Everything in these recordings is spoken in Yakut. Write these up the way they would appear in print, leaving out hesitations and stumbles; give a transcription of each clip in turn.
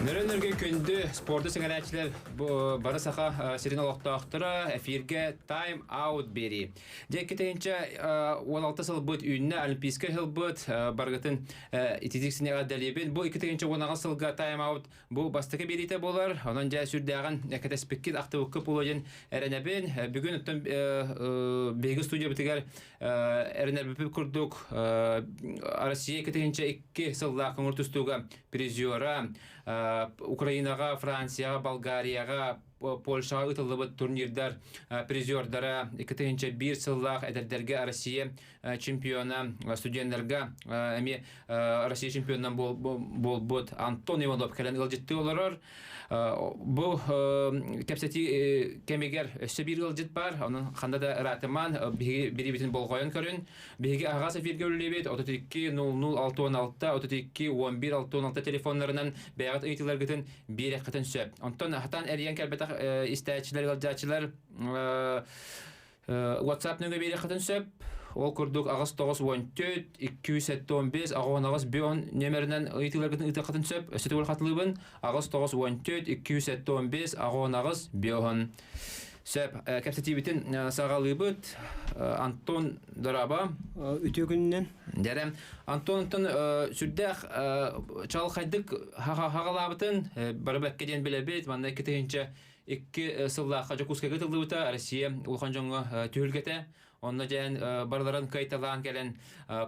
Нөрөн-нөргө күндү спорду сэҥэрээччилэр бары саха сирин олохтоохторо эфиргэ Time Out биэрии. Дьэ 2016 сылбыт үүннэ Олимпийскай сылбыт барыгытын ититик синэҕэ дэлиэбин. Бу 2018 сылга Time Out бу бастакы биэриитэ буолар. Онон дьэ сүрдээҕин кэтэспиккит ахтыбыккыт буолуо диэн эрэнэбин. Бүгүн оттон биһиги студиябытыгар эрэнэрбиппит курдук Россия 2002 сыллаах көҥүл тустууга призера Украинаҕа, Францияҕа, Болгарияҕа, Польшаҕа ыытыллыбыт турнирдар призердара 2001 сыллаах эдэрдэргэ Россия чемпиона, студеннарга эмиэ Россия чемпионунан буолбут Антон Иванов кэлэн ыалдьыттыы олорор. Бу кэпсэтии кэмигэр өссө биир ыалдьыт бар, онон ханна да ыраатымаан, биһиги бириибитин болҕойон көрүн. Биһиги аһаҕас эфиргэ үлэлиибит 32 00 66 32 11 66 телефоннарынан бэйэҕит ыйытыыларгытын биэриэххитин сөп. Онтон хатан эрийэн кэлбэтэх истээччилэр, ыалдьааччылар WhatsApp нөҥүө биэриэххитин сөп. Ол курдук 8 9 14 275 68 бион нүөмэринэн ыйытыыларгытын ыытыаххытын сөп. Өссө төгүл хатылыыбын 8 9 14 275 68 бион. Сөп. Кэпсэтиибитин саҕалыыбыт. Антон Дораба. Үтүө күнүнэн. Дэрэ. Антон Антон сүрдээх чалхайдык хаҕалаабытын бары бэккэ диэн билэбит. Манна 2002 сыллаахха Дьокуускайга тыллыбыта Россия улахан дьоҥҥо түһүлгэтэ. Онно дьээн барыларын кыайталаан кэлэн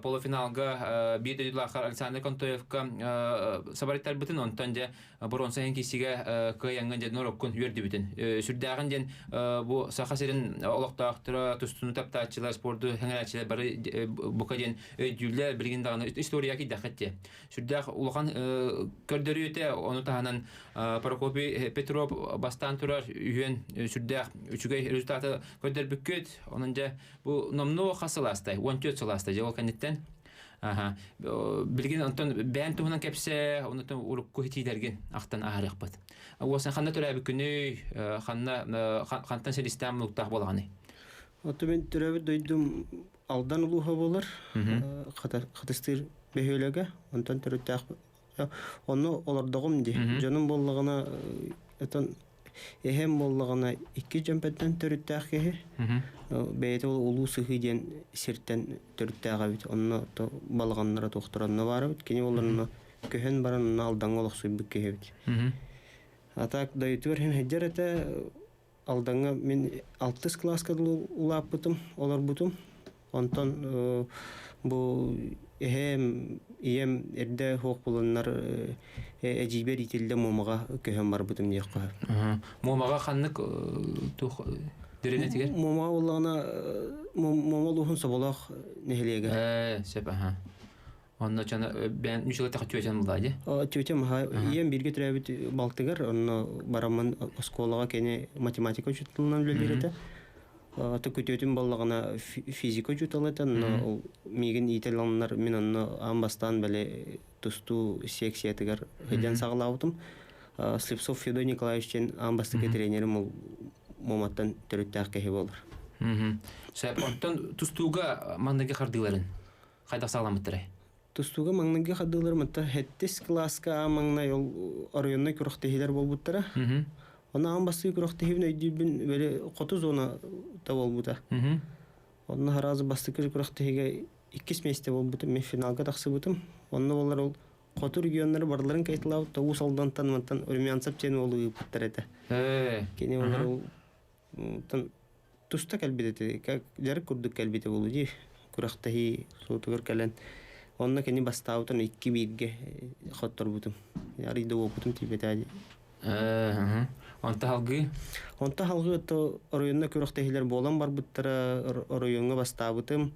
полуфиналга биир дойдулааххар Александр Контоевка сабарыттарбытын, онтон дьэ боруонса иһин киисигэ кыайаҥҥын дьэ норуоккун үөрдүбүтүн. Сүрдээҕин диэн бу Саха сирин олохтоохторо, тустууну таптааччылар, спорду сэҥээрээччилэр бары бука диэн өйдүүллэр, билигин даҕаны история киирдэххит диэ. Сүрдээх улахан көрдөрүүтэ, ону таһынан Прокопий Петров бастаан турар үһүөн сүрдээх үчүгэй результаты көрдөрбүккүт. Онон дьэ бу номнуо хас сыл аастай? 14 сыл ааста дьэ ол кэнниттэн. Аха. Билигин онтон бэйэн туһунан кэпсээ, онтон урукку хитиилэргин ахтан ааһарыахпыт. Уосан ханна төрөөбүккүнүй, ханна хантан силистээх мунуктаах буолаҕыный? Оту мен төрөөбүт дойдум Алдан улууһа буолар. Хатыстыыр бөһүөлэгэ. Онтон төрүттээх Онно олордоҕум дии. Дьонум буоллаҕына, отон эһэм буоллаҕына икки дьөмпөттөн төрүттээх киһи. Бэйэтэ ол Улуу Сыһыы диэн сиртэн төрүттээх эбит. Онно балаҕаннара туохтара онно баар эбит. Кини буоллар көһөн баран онно Алдаҥҥа олохсуйбут киһи эбит. А так дойдутугар иһин сылдьар этэ. Алдаҥҥа мин алтыс кылааска дылы улааппытым, олорбутум. Онтон бу эһээм, ийэм эрдэ суох буоланнар эдьиийбэр иитиллэ Муомаҕа көһөн барбытым диэххэ сөп. Муомаҕа ханнык туох дэриэбинэтигэр? Муомаҕа буоллаҕына Муома улууһун Соболоох нэһилиэгэ. Ээ, сөп, аха. Онно чана бэйэн үс сылтах тетям была дии? Тетям аха ийэм бииргэ төрөөбүт балтыгар онно бараммын оскуолаҕа кини математика учууталынан үлэлиир этэ. Күтүөтүм буоллаҕына физика учуутала этэ онно ол миигин иитэ ыланнар мин онно аан бастаан били тустуу секциятыгар сылдьан саҕалаабытым. Слепцов Федор Николаевич диэн аан бастакы тренерим ол Муоматтан төрүттээх киһи буолар. Сөп, онтон тустууга манныгы хардыыларын хайдах саҕаламмыттарай? Тустууга маҥнайгы хардыыларым ата сэттис кылааска аан маҥнай ол оройуоннай күрэхтэһиилэр буолбуттара. Онно аан бастакы күрэхтэһиибин өйдүүрбүн били хоту зона та буолбута. Онно сразу бастакы күрэхтэһиигэ иккис миэстэ буолбутум, мен финалга тахсыбытым. Онно буолар ол хоту регионнары барыларын кайталаабыт Уус Алдантан мантан Румянцев диэн уолу ыыппыттар этэ. Кини олар ол туста кэлбит этэ, дьарык курдук кэлбитэ буолуо дии. Күрэхтэһии суотугар кэлэн онно кини бастаабытын икки бииргэ хотторбутум. Арый да уопутум тиийбэтэ дии. Онто салгыы? Онто салгыы то оройуонна күрэхтэһиилэр буолан барбыттара, оройуоҥҥа бастаабытым.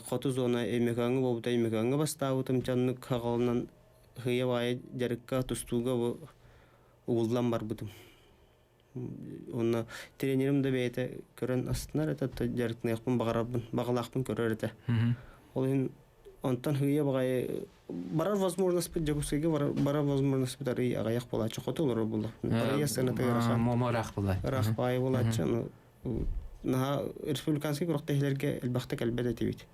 Хоту зона Өймөкөөҥҥө буолбута, Өймөкөөҥҥө бастаабытым. Дьоннук хаҕалынан сыыйа-баайа дьарыкка, тустууга угуллан барбытым. Уонна тренерим да бэйэтэ көрөн астынар этэ, дьарыктаныахпын баҕарарбын, баҕалаахпын көрөр этэ. Ол иһин онтон сыыйа баҕайы барар возможностьпыт Дьокуускайга барар возможностьпыт арыый аҕыйах буолааччы, хоту олорор буоллахпын. Барыйа сыаната ыарахан. Муома ыраах буолла. Ыраах баайы буолааччы. Наһаа республиканскай күрэхтэһиилэргэ элбэхтик кэлбэт этибит.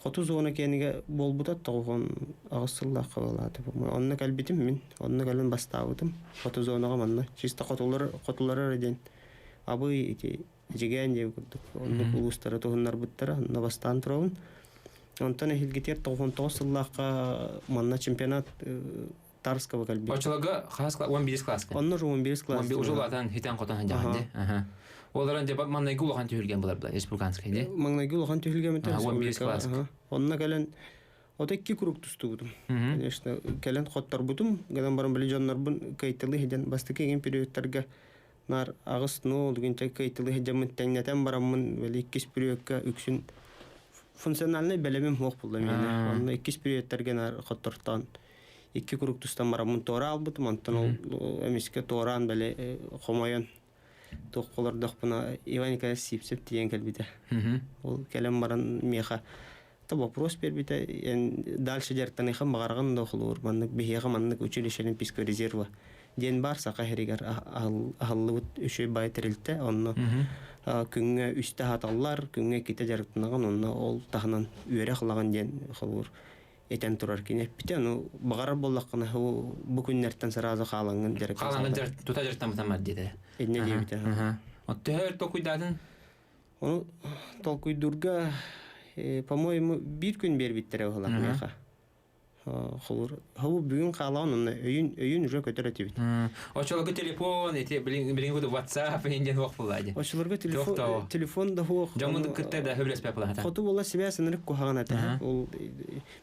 Хоту зона киэнигэ буолбута 98 сыллаахха буолаата. Онно кэлбитим мин. Онно кэлэн бастаабытым. Хоту зонаҕа манна. Чисто хотулар, хотулар эрэ диэн Абый ити Эдьигээн диэн курдук оннук улуустары туһуннарбыттара. Онно бастаан турабын. Онтон эһилгитигэр 99 сыллаахха манна чемпионат Тарского кэлбит. Оччолорго хас 11 класска? Онно уже 11 класс. Уже улаатан хитэн-хотон сылдьаҕын дии. Ол эрэн дьэ маҥнайгы улахан түһүлгэн булар була республиканскай дии. Маҥнайгы улахан түһүлгэм этэ 11 класс. Онно кэлэн ото икки круг тустубутум. Конечно, кэлэн хотторбутум, гынан баран били дьоннорбун кыайталыы сылдьан бастакы игин периодтарга наар аҕыс нуол гинчэ кыайталыы сылдьаммын тэҥнэтэн бараммын били иккис периодка үксүн функциональнай бэлэмим суох буолла миэнэ. Онно иккис периодтарга наар хоттортоон икки круг тустан бараммын туора албытым, онтон ол эмискэ туораан били хомойон туохха олордохпуна Иван Николаевич Сивцев тиийэн кэлбитэ. Ол кэлэн баран миэхэ то вопрос биэрбитэ эн дальше дьарыктаныаххын баҕараҕын да холуур маннык биһиэхэ маннык училище олимпийского резерва диэн баар Саха сиригэр аһыллыбыт үчүгэй баай тэрилтэ онно күҥҥэ үстэ аһаталлар күҥҥэ иккитэ дьарыктанаҕын онно ол таһынан үөрэх ылаҕын диэн холуур этэн турар кини эппитэ ну баҕарар буоллаххына бу күннэртэн сразу хаалаҥҥын хаалаҥҥын тута дьарыктаммытан бар диэтэ иннэ диэбитэ. Төһө өр толкуйдаатын? Ону толкуйдуурга, по-моему, биир күн биэрбиттэрэ уһулах миэхэ. Холур, хобу бүгүн хаалаҕын онно өйүн өйүн уже көтөр этибит. Оччолорго телефон, эти билин билин WhatsApp инден хуох булла. Оччолорго телефон телефон да хуох. Дьоҥун кытта да хөбүлэспэт булаата. Хоту була связь ынырык куһаҕан этэ. Ол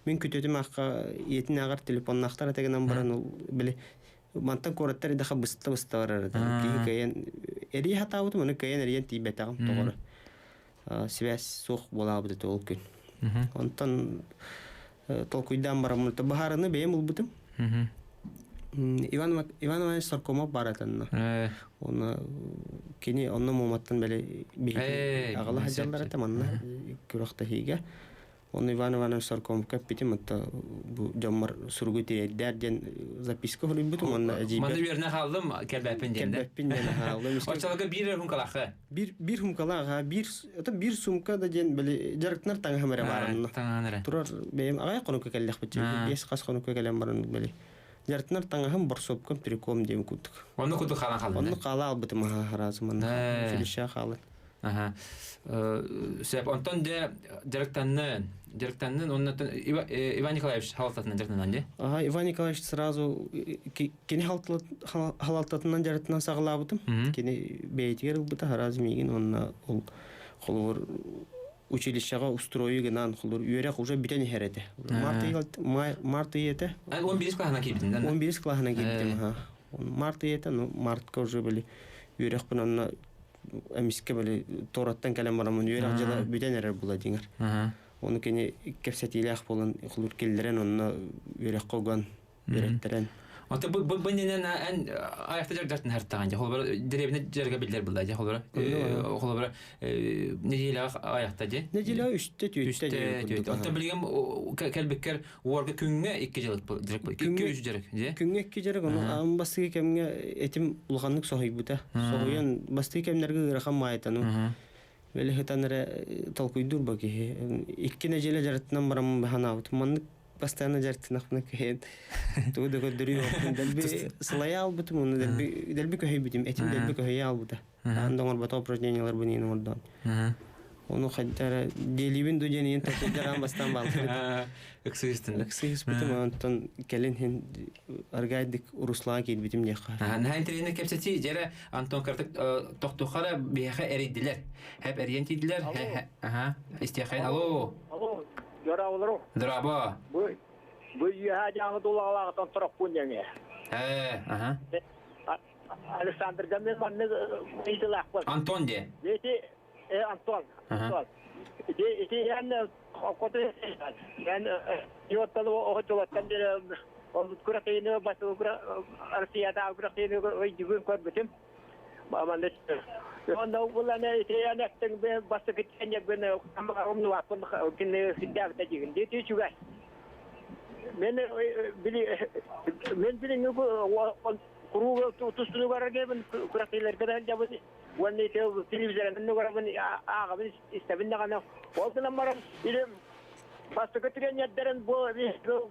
мин күтүөтүм аахха ийэтин ааҕар телефоннаахтар этэ гынан баран ол били мантан куораттар идэхэ быста-быста барар этэ. Киһи кыайан эрийэ сатаабытым, ону кыайан эрийэн тиийбэтэҕим тоҕоро. Связь суох буолаабыт этэ ол күн. Онтон толкуйдаан бараммын баһаарыны бэйэм ылбытым. Иван Иван Иванович Соркомов баар этэ Оны кини онно Муоматтан бэлэ биһиги аҕала сылдьаллар этэ манна күрэхтэһиигэ. Оны Иван Иванович Соркомовка эппитим, это бу дьоммор суругу тиэрдээр диэн записка суруйбутум уонна эдьиийбэр Манна үөрэнэ хааллым, кэлбэппин диэн да. Кэлбэппин диэн хааллым. Оччолорго биир сумкалаахха. Биир биир сумкалаах, биир это биир сумка да диэн били дьарыктанар таҥаһым эрэ баар онно. Таҥаһын эрэ. Турар бэйэм аҕай хонукка кэллэхпит биэс хас хонукка кэлэн баран били дьарыктанар таҥаһым борсуопкам триком диэн курдук. Онно курдук хаалан хааллын. Онно хаала албытым аһаразы манна училище хаалан. Аха. Сөп. Онтон дьэ дьарыктаннын, дьарыктаннын, оннотон Иван Николаевич халалтатынан дьарыктанан дии? Ага, Иван Николаевич сразу кини халалтатынан дьарыктанан саҕалаабытым. Кини бэйэтигэр ылбыта сразу миигин уонна ол холобур училищеҕа устрою гынан холобур үөрэх уже бүтэн иһэр этэ. Март март ыйы этэ. 11 клаһынан киирбитин да? 11 клаһынан киирбитим, аха. Март ыйы этэ, ну мартка уже были үөрэхпин онно эмискэ били туораттан кэлэн бараммын үөрэх дьыла бүтэн эрэр була диҥэр. Ону кини кэпсэтиилээх буолан холуур киллэрэн онно үөрэххэ уган үөрэттэрэн. Ото бу бу бу эн айахта дьардартын хартаҕан дьэ холобура дэриэбинэ дьарга биллэр була дьэ холобура холобура нэдиэлэҕэ айахта дьэ нэдиэлэҕэ үстэ түөртэ түөртэ оттон билигин кэлбиккэр уорга күҥҥэ икки дьарык дьарык икки үс дьарык дьэ күҥҥэ икки дьарык ону аан бастакы кэмҥэ этим улаханнык соһуйбута соһуйан бастакы кэмнэргэ ыарахан маайтану били хытан эрэ толкуйдуур ба киһи икки нэдиэлэ дьарыктанан бараммын баһанаабытым маннык постоянно дьарыктанахпына киһи тугу да көрдөрүү дэлби сылайа албытым уонна дэлби дэлби көһүйбүтүм этим дэлби көһүйэ албыта хаһан да оҥорботох упражненияларбын иин оҥордоон ону хайда эрэ диэлиибин ду диэн иин толкуйдараан бастаан бааллыбыт ыксыыстын ыксыыспытым онтон кэлин хин аргайдык Руслан киирбитим диэххэ наһаа интэриэһинэй кэпсэтии дьэрэ Антон кыратык тохтуохха эрэ биһиэхэ эрийдилэр хэп эрийэн тиийдилэр аха истиэххин алло алло Дорооболору. Дорообо. Бу бу үөһээ дьааҥы дулаҕалааҕыттан торохпун диэҥэ. Ээ, аха. Александрга мен маннык ыйытылаахпын. Антон диэ. Ити Антон. Антон. Ити ити эн хоту эн йоттан оһотулаттан бире ол күрэхтэһиини басыл Россиятааҕы күрэхтэһиини өйдүгүн көрбүтүм. Манна Онно булана итиэн эттиҥ бастакы тиэнньэгбин умнубаппын кинини сирдээбитэ диигин дии үчүгэй. Мен били мен билиҥҥи куруук тустунугар диэбин күрэхтэһиилэргэ да сылдьабын уонна ити телевизорынан барабын ааҕабын истэбин даҕаны ол гынан баран или Бастакы тренердэрин бу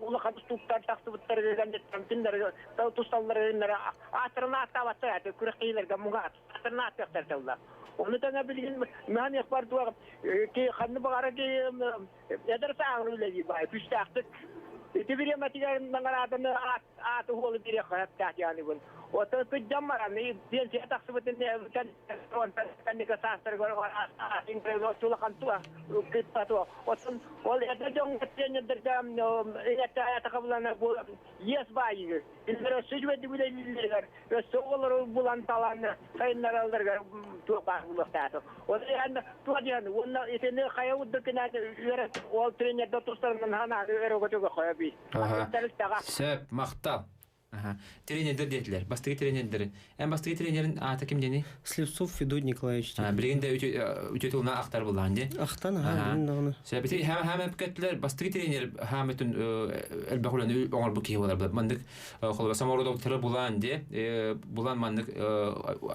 улахан тустууктар тахсыбыттарыгар кинилэр тусталларыгар ааттарын ааттаабаттар аты күрэхтэһиилэргэ муҥа ааттарын ааттыахтар тылла. Ону тэҥэ билигин механик бар дуо ки ханны баҕара ки эдэр сааҕыр үлэлиир баай күүстээхтик ити бириэмэтигэр наҕарааданы ааты уолу бириэххэ сөптөөх дианыбын. Оттон кыдьан баран пенсия тахсыбытын кэнники саастарыгар улахан кыппатуо. Оттон ол эрдэ дьоҥҥо тренердэргэ атакабылана иэс баайыгыр. Кинилэр өссө үчүгэйдик үлэлииллэригэр, өссө оҕолору булан талан сайыннаралларыгар туох баар буолуохтаах. Ол иһэн туох диэн уонна итини хайа урдукунан үөрэ ол тренердэр тустарынан ханааны өрөгөтүгө хойо би. Сөп, махтал. Тренердер диэтилэр. Бастакы тренердер. Эн бастакы тренерин аата ким диэний? Слепцов Федот Николаевич. Билигин да үтүө тылына ахтар буллаан ди. Ахтан, аха, билин даҕаны. Сөп, ити хаама эпкеттилер бастакы тренер хаамытын элбэх үлэни оҥорбут киһи буолар. Маннык холобура самородоктары булаан ди, булан маннык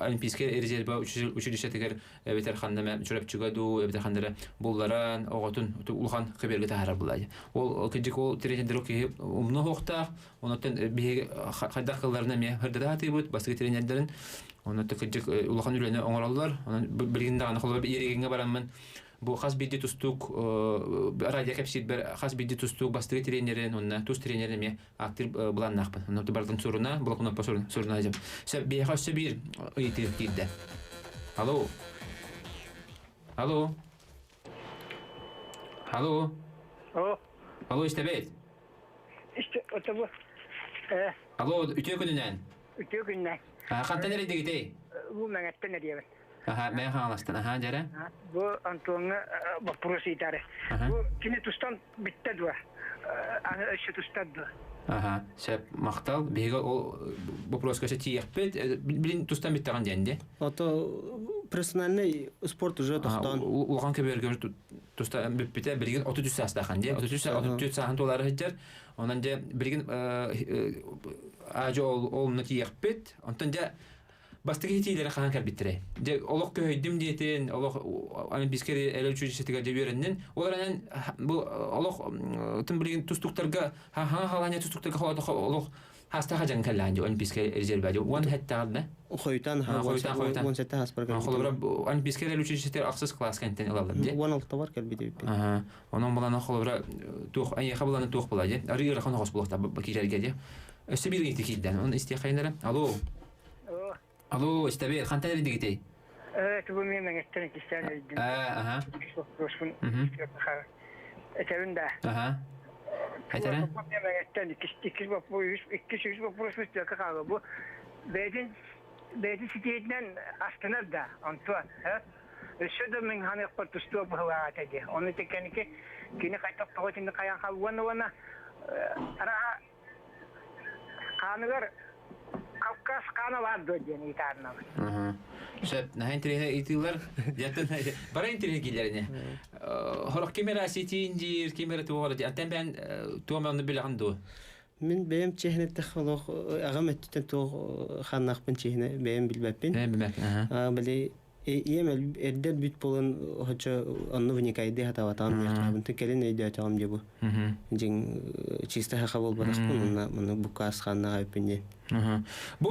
Олимпийскай резервэ училищетыгар эбэтэр ханна эмэ Чурапчыга дуу, эбэтэр ханна эрэ булларан оҕотун улахан хыбергэ таһаарар булаайы. Ол кырдьык ол тренердэр киһи умну оһуохтаах, онуттан биһиги хайдах кылларына эмиэ хырдата сатыыбыт, бастакы тренердэрин онуттан кырдьык улахан үлэни оҥороллор. Онон билигин даҕаны холобур Ерегиҥҥэ бараммын бу хас биирдии тустуук радио кэпсиирбэр хас биирдии тустуук бастакы тренерин уонна тус тренерин эмиэ ааттыыр былааннаахпын. Онно барытын суруна, блокноппа суруна дьым. Сөп, биһиэхэ өссө биир ыйытыы киирдэ. Алло. Алло. Алло. О. Алло, истэбит. Истэ, это бу. Э. Алло, үтүө күнүнэн. Үтүө күнүнэн. Хантан эрийдигитий? Бу Мэҥэттэн эрийэбин. Аха, Мэҥэ Хаҥаластан. Аха, дьэрэ. Бу Антоҥҥа боппуруос ыйытаары. Бу кини тустан бүттэ дуо? Аны өссө тустар дуо? Аха, сөп, махтал. Биһиги ол боппуруоска өссө тиийиэхпит. Билин тустан бүттэҕин диэн дии. Ото персональный спорт уже тохтоон. Улахан көбүөргө туста бүппүтэ. Билигин 33 саастаахан дии. 33 34 сааһын туолаары сылдьар. Онон дьэ билигин аажы ол олунна тиийиэхпит. Онтон дьэ Бастакы итиилэрэ хаһан кэлбиттэрэй? Дьэ, олох көһөйдүм диэтин, олох Олимпийскай эрэл училищетыгар дьэ үөрэннин. Ол эрэн бу олох тым билигин тустуктарга хаҥа халаанньа тустуктарга олох хаастаха дьаҥ кэллээн дьэ Олимпийскай резервэ дьэ уон хэттэҕэр да? Хойутан хойутан хойутан уон сэттэ хаспар кэлбит. Холобура Олимпийскай эрэл училищетыгар ахсыс класс кэнтэн ылаллар дьэ. Уон алтабар кэлбит эбиппит. Онон булана холобура туох айыха булана туох була дьэ. Арыы ыарахан оҕос булуохта киирэргэ дьэ. Өссө биир ыйытыы киирдэ. Оны истиэххэ Алло. Алло, истэбит. Хантан эрдигитий? Тугу мен мэҥэттэн иккистээн өйдүм. Аха. Вопроспун этэбин да. Аха. Этере? Мэҥэттэн иккис иккис вопрос иккис үс вопрос түөкэ хаалла. Бу бэйэтин бэйэтин ситиһиитинэн астынар да. Онтуон, өссө да мин ханыахпар тустуо быһылаах этэ дии. Ону кэнники кини хайдах тоҕо итинник хайан хаалуон уонна араха Хааныгар Кавказ хаана баар дуо диэн ыйытаарынабын. Сөп, наһаа интэриэһинэй ыйытыылар. Дьаттан бара интэриэһи киилэрини. Хорох ким эрэ ситиин диир, ким эрэ туох эрэ диир. Антен бэйэн туом онну билэҕин дуо? Мин бэйэм чиэһинэтэх олох аҕам өттүттэн туох хааннаахпын чиэһинэ бэйэм билбэппин. Бэйэм билбэт. Били Ийэм эрдэ өлбүт буолан оччо онно вникайдыы сатаабатаҕым диэхтээбин. Кэлин өйдөөтөҕүм дии бу. Дьиҥ чисто саха буолбатахпын уонна маны буккаас хааннаах эбиппин диэн. Бу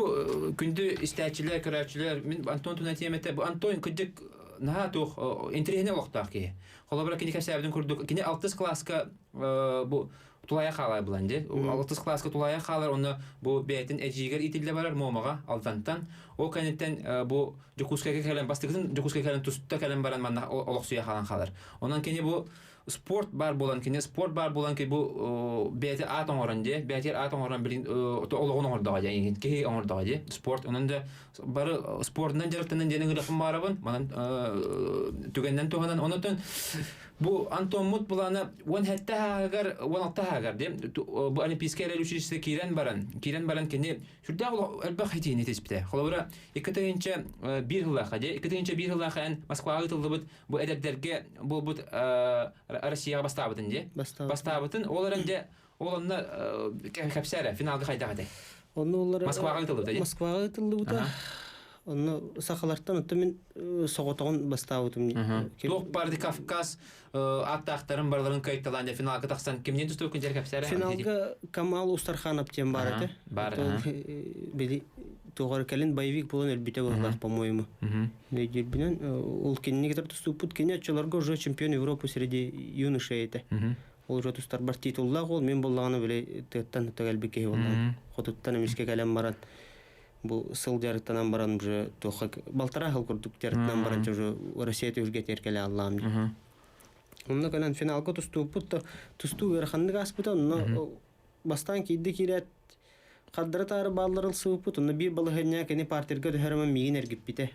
күндү истээччилэр, көрөөччүлэр, мин Антон туһунан этиэм этэ. Бу Антон кырдьык наһаа туох интэриэһинэй олохтоох киһи. Холобура кини кэпсээбитин курдук, кини алтыс кылааска бу тулайа хаалар булан дии. Алтыс кылааска тулайа хаалар, онно бу бэйэтин эдьиийигэр иитиллэ барар Муомаҕа, Алдантан. Ол кэнниттэн бу Дьокуускайга кэлэн, бастакытын Дьокуускайга кэлэн туста кэлэн баран манна олохсуйа хаалан хаалар. Онон кини бу спорт баар буолан, кини спорт баар буолан, кини бу бэйэтэ аат оҥорон дии, бэйэтигэр аат оҥорон билин олоҕун оҥордоҕо дии, киһи оҥордоҕо дии. Спорт, онон да бары спордунан дьарыктанан диэн ыҥырыахпын баарабын, манан түгэннэн туһанан, онон Бу Антоммут былаана 17 ааһыгар, 16 ааһыгар дии, бу Олимпийскай эрэл училищега киирэн баран, киирэн баран кини сүрдээх элбэх хитиини тиспитэ. Холобура, 2001 сыллаахха дии, 2001 сыллаахха эн Москваҕа ыытыллыбыт бу эдэрдэргэ буолбут Россияҕа бастаабытын дии. Бастаабытын, ол эрэн дьэ, ол онно кэпсээ эрэ, финалга хайдах этэй? Онно олар Москваҕа ыытыллыбыта дии. Москваҕа ыытыллыбыта. Онно сахалартан оттон мин соҕотоҕун бастаабытым. Туох баар Кавказ аттаахтарын барыларын кыайталаан финалга тахсан кимнин тустубуккун дьэр кэпсээрэ? Финалга Камал Устарханов диэн баар этэ. Бар. Били туоҕар кэлин боевик буолан өлбүтэ быһылаах, по-моему. Өйдүүрбүнэн ол кинини кытары тустубуппут. Кини оччолорго уже чемпион Европы среди юношей этэ. Ол уже тустарбар титуллаах ол мен боллаҕына били тыаттан кэлбит киһи буоллаҕым. Хотуттан эмискэ кэлэн баран бу сыл дьарыктанан баран уже туохха балтараа сыл курдук дьарыктанан баран уже Россия түһүлгэтигэр кэлэ аллаам дии. Онно кэлэн финалга тустууппут да тустуу ыараханнык ааспыта. Онно бастаан киирдэ киирээт хардары таары бааллар ылсыбыппыт. Онно биир балаһыанньа кини партерга түһэрэмэн миигин эргиппитэ.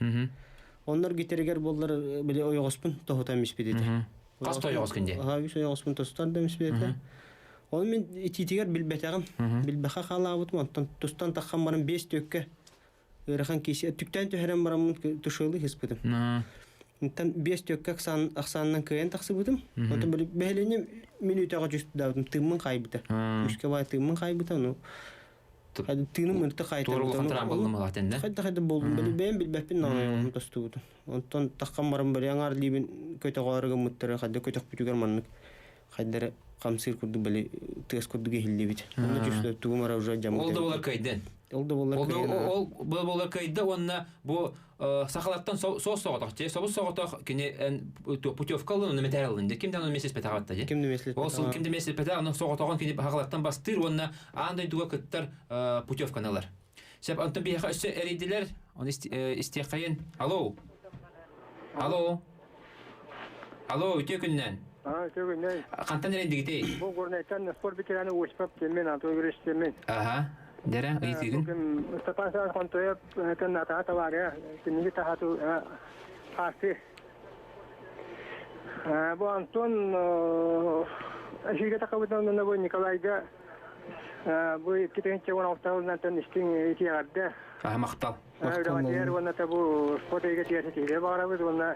Оннор гитеригэр буоллар били ойоҕоспун тоһутан испит этэ. Хас ойоҕос күн дии? Аха, үс ойоҕоспун тостон да испит этэ. Оны мин итиитигэр билбэтэҕим. Билбэхэ хаалаабытым. Онтон тустан таххан баран биэс түөккэ ыарахан киisi түктээн түһэрэн бараммын тушуолу ыспытым. Онтон биэс түөккэ ахсаанынан кыайан тахсыбытым. Онтон бэһилиэнньэ мүнүүтэҕэ түстүдаабытым. Тыыммын хаайбыта. Үскэ баай тыыммын хаайбыта. Ну тыыным ырты хаайтарбыта. Хайда хайда болдум. Бэйэм билбэппин наҕана тостубутум. Онтон таххан баран бары аҥаар лиибин көтөҕөөрү гыммыттара хайда көтөхпүтүгэр маннык хайдары хамсыыр курдук били тыас курдук иһиллибит. Онно түстэ тугум ара уже жаммыт. Ол да болар кыайдын. Ол да болар кыайдын. Ол болар кыайда уонна бу сахалартан соос соҕотох же собус соҕотох кини путевка ылын онно метер ылын ким да месяц петаҕатта же. Ким да месяц Ол сыл ким да месяц петаҕ онно соҕотоҕун кини сахалартан бастыыр уонна аан дойдуга кыттар путевканы ылар. Сеп онтон биһиэхэ өссө эрийдилэр. Оны истиэххэйин. Алло. Алло. Алло, үтүө күннэн. Аа, үтүө күннэн. Хантан эрийдигитий? Бу Горнайтан спорт ветераны Осипов диэммин, Антон Юрьевич диэммин. Аха. Дэрэ, ыйытыгын. Степан Савич Хонтоев тэн атаха табаарыга киниги тахату хаарты. Бу Антон эфирге тахабытынан бу Николайга бу 2016 истиҥ итиэҕэрдэ. Аха, махтал. Үлэҕитигэр уонна бу спорт эйгэтигэр ситиһиилэри баҕарабыт уонна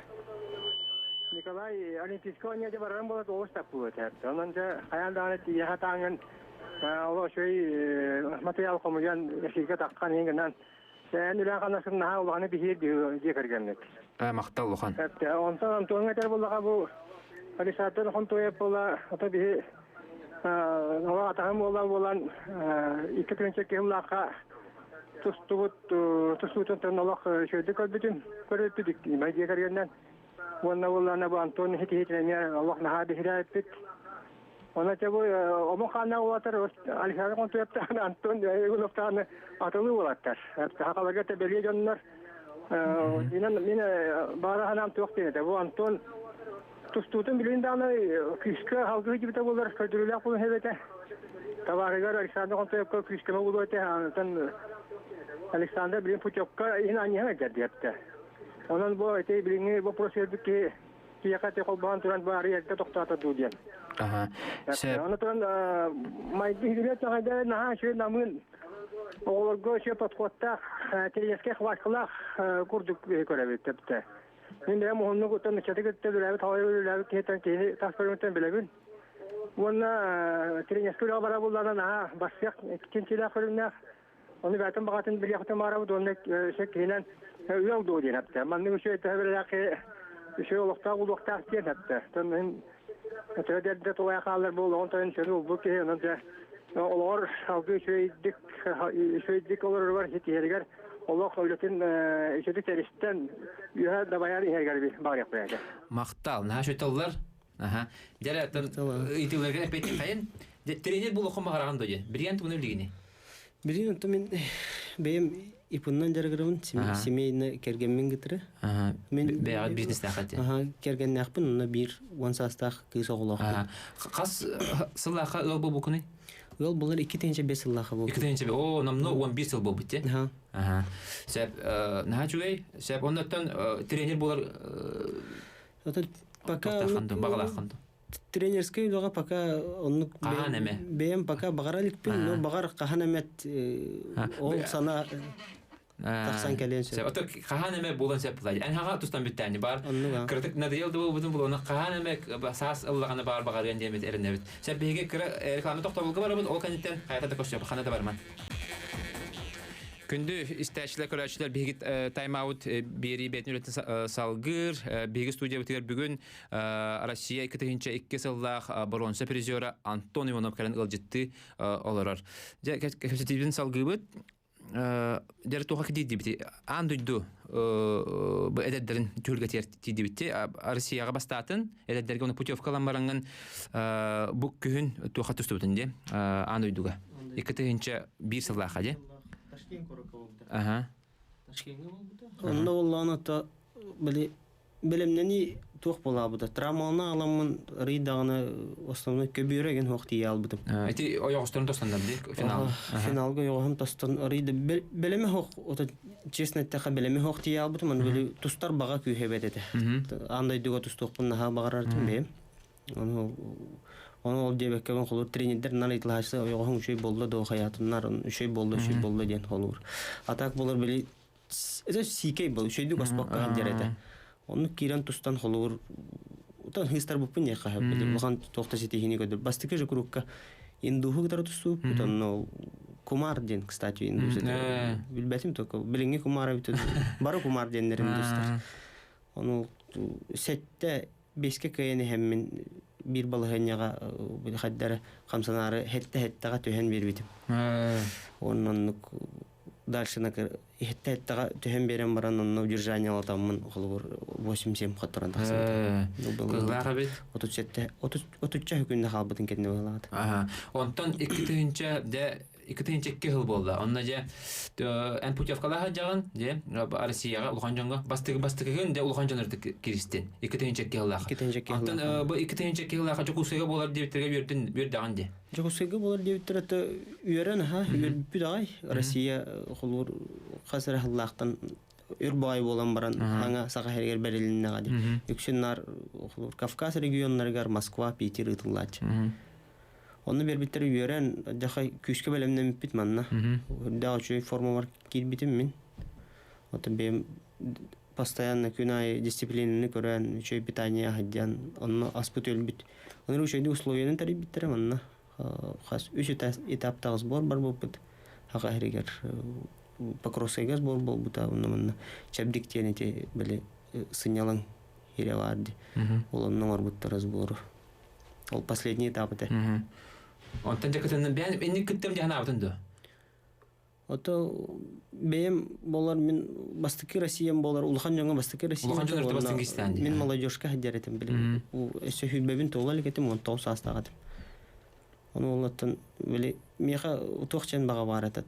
Николай Олимпийскай оонньууга барарым буолар олус таппыт. Онон дьэ хайаан даҕаны тиийэхэ тааҥын олох үчүгэй матырыйаал хомуйан эфиргэ таххан иһин гынан эн үлээн хамнаскын наһаа улаханы биһиир дьиэ кэргэммит. Махтал улахан. Онтон Антоҥҥа этэр буоллаҕа бу Александр Хонтоев буола ото биһи олох атаһым буола буолан 2 тыһыынча киһилаахха тустубут тустуутун олох үчүгэйдик көрбүтүм көрбүппүт дьиэ кэргэнинэн уонна буоллаана бу Антон иһит эмиэ олох наһаа биһирээппит. Онон чэ бу омук хааннаах уолаттар Александр Хонтуевтаан Антон Егоровтаан атылыы уолаттар. Сахаларга тэбэлиэ дьоннор. Инэн мин баара ханаам туох диэн этэ. Бу Антон тустуутун билин даҕаны күүскэ халгыы дьибитэ буолар көрдөрүүлээх буолан хэбэтэ. Табаарыгар Александр Хонтуевка күүскэме буолуо этэ. Антон Александр билин путевка иһин анньыһан эрдэрдиэптэ. Онон бу ити билиҥҥи вопрос бербит киһи киһиэхэ ити холбоон туран баары эрдэ тохтоото дуу диэн. Аха. Сөп. Аны туран майгы хигилет наҕайда наһаа үчүгэй намыын оҕолорго үчүгэй подходтаах, тренерскэй хваткалаах курдук көрөбүт тэптэ. Мин бэйэм уһуннук оттон ыччаты кытта үлэлээбит, халай үлэлээбит киһиттэн киһини тас көрүҥүттэн билэбин. Уонна тренерскэй үлэҕэ бара буллаҕына наһаа барсыах чинчилээх көрүҥнээх. Ону бэйэтин баҕатын билиэхтэн баарабыт уонна киһинэн ыал дуу диэн эптэ. Маннык үчүгэй төһө билэлээх үчүгэй олохтоох буолуохтаах диэн эптэ. Тон төһө дэрдэ тулайа хаалар буолуоҕун тойон сөрү улбут киһи онон дьэ олоҕор салгыы үчүгэйдик үчүгэйдик олороругар ситиһэригэр олох үлэтин үчүгэй тэристэн үөһэ дабайар иһэригэр баарыахпын этэ. Махтал. Наһаа шөтөллөр. Аха. Дьэрэ ыйтыларга эппетин хайын. Тренер булуоххун баҕараҕын доо диэн. Билигин тугуну билигини? Билигин онто мин бэйэм ипуннан дьарыгырабын, семейно кэргэммин кытары. Мен бэйэҕит бизнестаах этэ. Аха, кэргэннээхпин, онно биир 10 саастаах кыыс оҕолоохпун. Хас сыллаахха ыал буолбуккунуй? Ыал булар 2005 сыллаахха буолбут. 2005, оо, номно 11 сыл буолбут те. Аха. Аха. Сөп, наһаа үчүгэй. Сөп, оннуттан тренер буолар Ото пока баҕалааххын тренерскэй үлэҕэ пока оннук Хаһан эмэ. Бэйэм пока баҕара иликпин, но баҕар хаһан эмэт ол сана тахсан кэлиэн сөп. Ото хаһан эмэ буолан сөп булай. Эн хаҕа тустан бүттээни бар. Кырдык надоел да буолбутун булуна хаһан эмэ саас ыллаҕына баар баҕарыан диэмит эрэнэбит. Сөп биһиги кыра реклама тохтобулга барабыт, ол кэнниттэн хайата да көрсөп, хана да барман. Күндү истээччилэр, көрөөччүлэр, биһиги тайм-аут биэрии бэйэтин үлэтин салгыыр. Биһиги студиябытыгар бүгүн Россия 2002 сыллаах боруонса призера Антон Иванов кэлэн ыалдьыттыы олорор. Дьэ, кэпсэтиибитин салгыыбыт. Дьэ, туохха кидиидибити? Аан дойду бу эдэрдэрин түһүлгэтигэр тиийдибитти. Россияҕа бастаатын, эдэрдэргэ оны путевка ылан бараҥҥын бу күһүн туохха түстүбүтүн дии аан дойдуга. 2001 сыллаахха дии. Ташкент куоракка буолбута. Аха. Ташкеҥҥа буолбута. Онно буоллаҕына то били бэлэмнэнии туох буолаабыта. Травмалана аламмын арый даҕаны основной көбүөрэ ген хуох тиийэ албытым. Ити ойоҕосторун тостаннар дии финал. Финалга ойоҕоһум тостон арый да бэлэми хоох ото честно эттэххэ бэлэми хоох тиийэ албытым аны били тустар баҕа күүһэ эбэт этэ. Аан дойдуга тустуохпун наһаа баҕарар бэйэм. Ону ону ол диэбэккэбин холуур тренердэр нар ыйыталаһааччы ойоҕоһуҥ үчүгэй буолла дуо хайаатыннар үчүгэй буолла үчүгэй буолла диэн холуур. А так болар били это сиикэй был үчүгэйдик оспокко сылдьар этэ. Оннук киирэн тустан холуур утан хыыстарбыппын диэххэ сөп. Били улахан туох да ситиһиини көрдөр. Бастакы же курукка индуһу кытары тустубуппут онно Кумар диэн, кстати, индус этэ. Билбэтим только билиҥҥи Кумар эбит бары Кумар диэннэр индустар. Ону сэттэ биэскэ кыайан иһэммин биир балаһыанньаҕа хайдары хамсанаары хэттэҕэ түһэн биэрбитим. Уонна оннук дальше хэттэҕэ түһэн биэрэн баран онно удержание алатаммын холобур 8-7 хотторон тахсыбытым. Кыһылаах эбит. 37 отучча күннэ хаалбытын кэннэ быһылаата. Онтон 2 тыһыынча дьэ 2002 сыл буолла. Онно дьэ эн путевкалаах сылдьаҕын дьэ Россияҕа улахан дьоҥҥо бастакы бастакыгын дьэ улахан дьон киристин 2002 сыллаах. 2002 Онтон сыллаах. Бу 2002 сыллаах Дьокуускайга буолар диэбиттэргэ үөрдүн үөрдэҕин дии. Дьокуускайга буолар диэбиттэр это үөрэн аха үөрбүппүт аҕай. Россия холуур хас эрэ сыллаахтан үр баай буолан баран хаҥа Саха сиригэр бэрилиннэҕэ дии. Үксүн наар холуур Кавказ регионнарыгар Москва, Питер ыытыллааччы. Онно биэрбиттэр үөрэн, дьахай күүскэ бэлэмнэммиппит манна. Үрдээх үчүгэй формабар киирбитим мин. Ото бэйэм постоянно күн аайы дисциплинаны көрөн, үчүгэй питание аһадьан, онно аспыт өлбүт. Онно үчүгэйдик условияны тэрийбиттэрэ манна. Хас үс этаптаах сбор барбыппыт. Хаха иһигэр Покровскайга сбор буолбута, онно манна чэбдик диэн ити били сынньалаҥ иһирэ баар дии. Ол онно оҥорбуттара сбору. Ол последний этап этэ. Онтон дьэ кытынным бэйэн инник кыттым дьэ санаабытын дуо? Ото бэйэм болар мин бастакы Россиям болар улахан дьоҥҥо бастакы Россиям Улахан дьон бастыҥ кистаан мин молодежка сылдьар этим билим. Өссө хүрбэбин туола илик этим, 19 саастаах этим. Ону олоттон били миэхэ туох чен баҕа баар этэ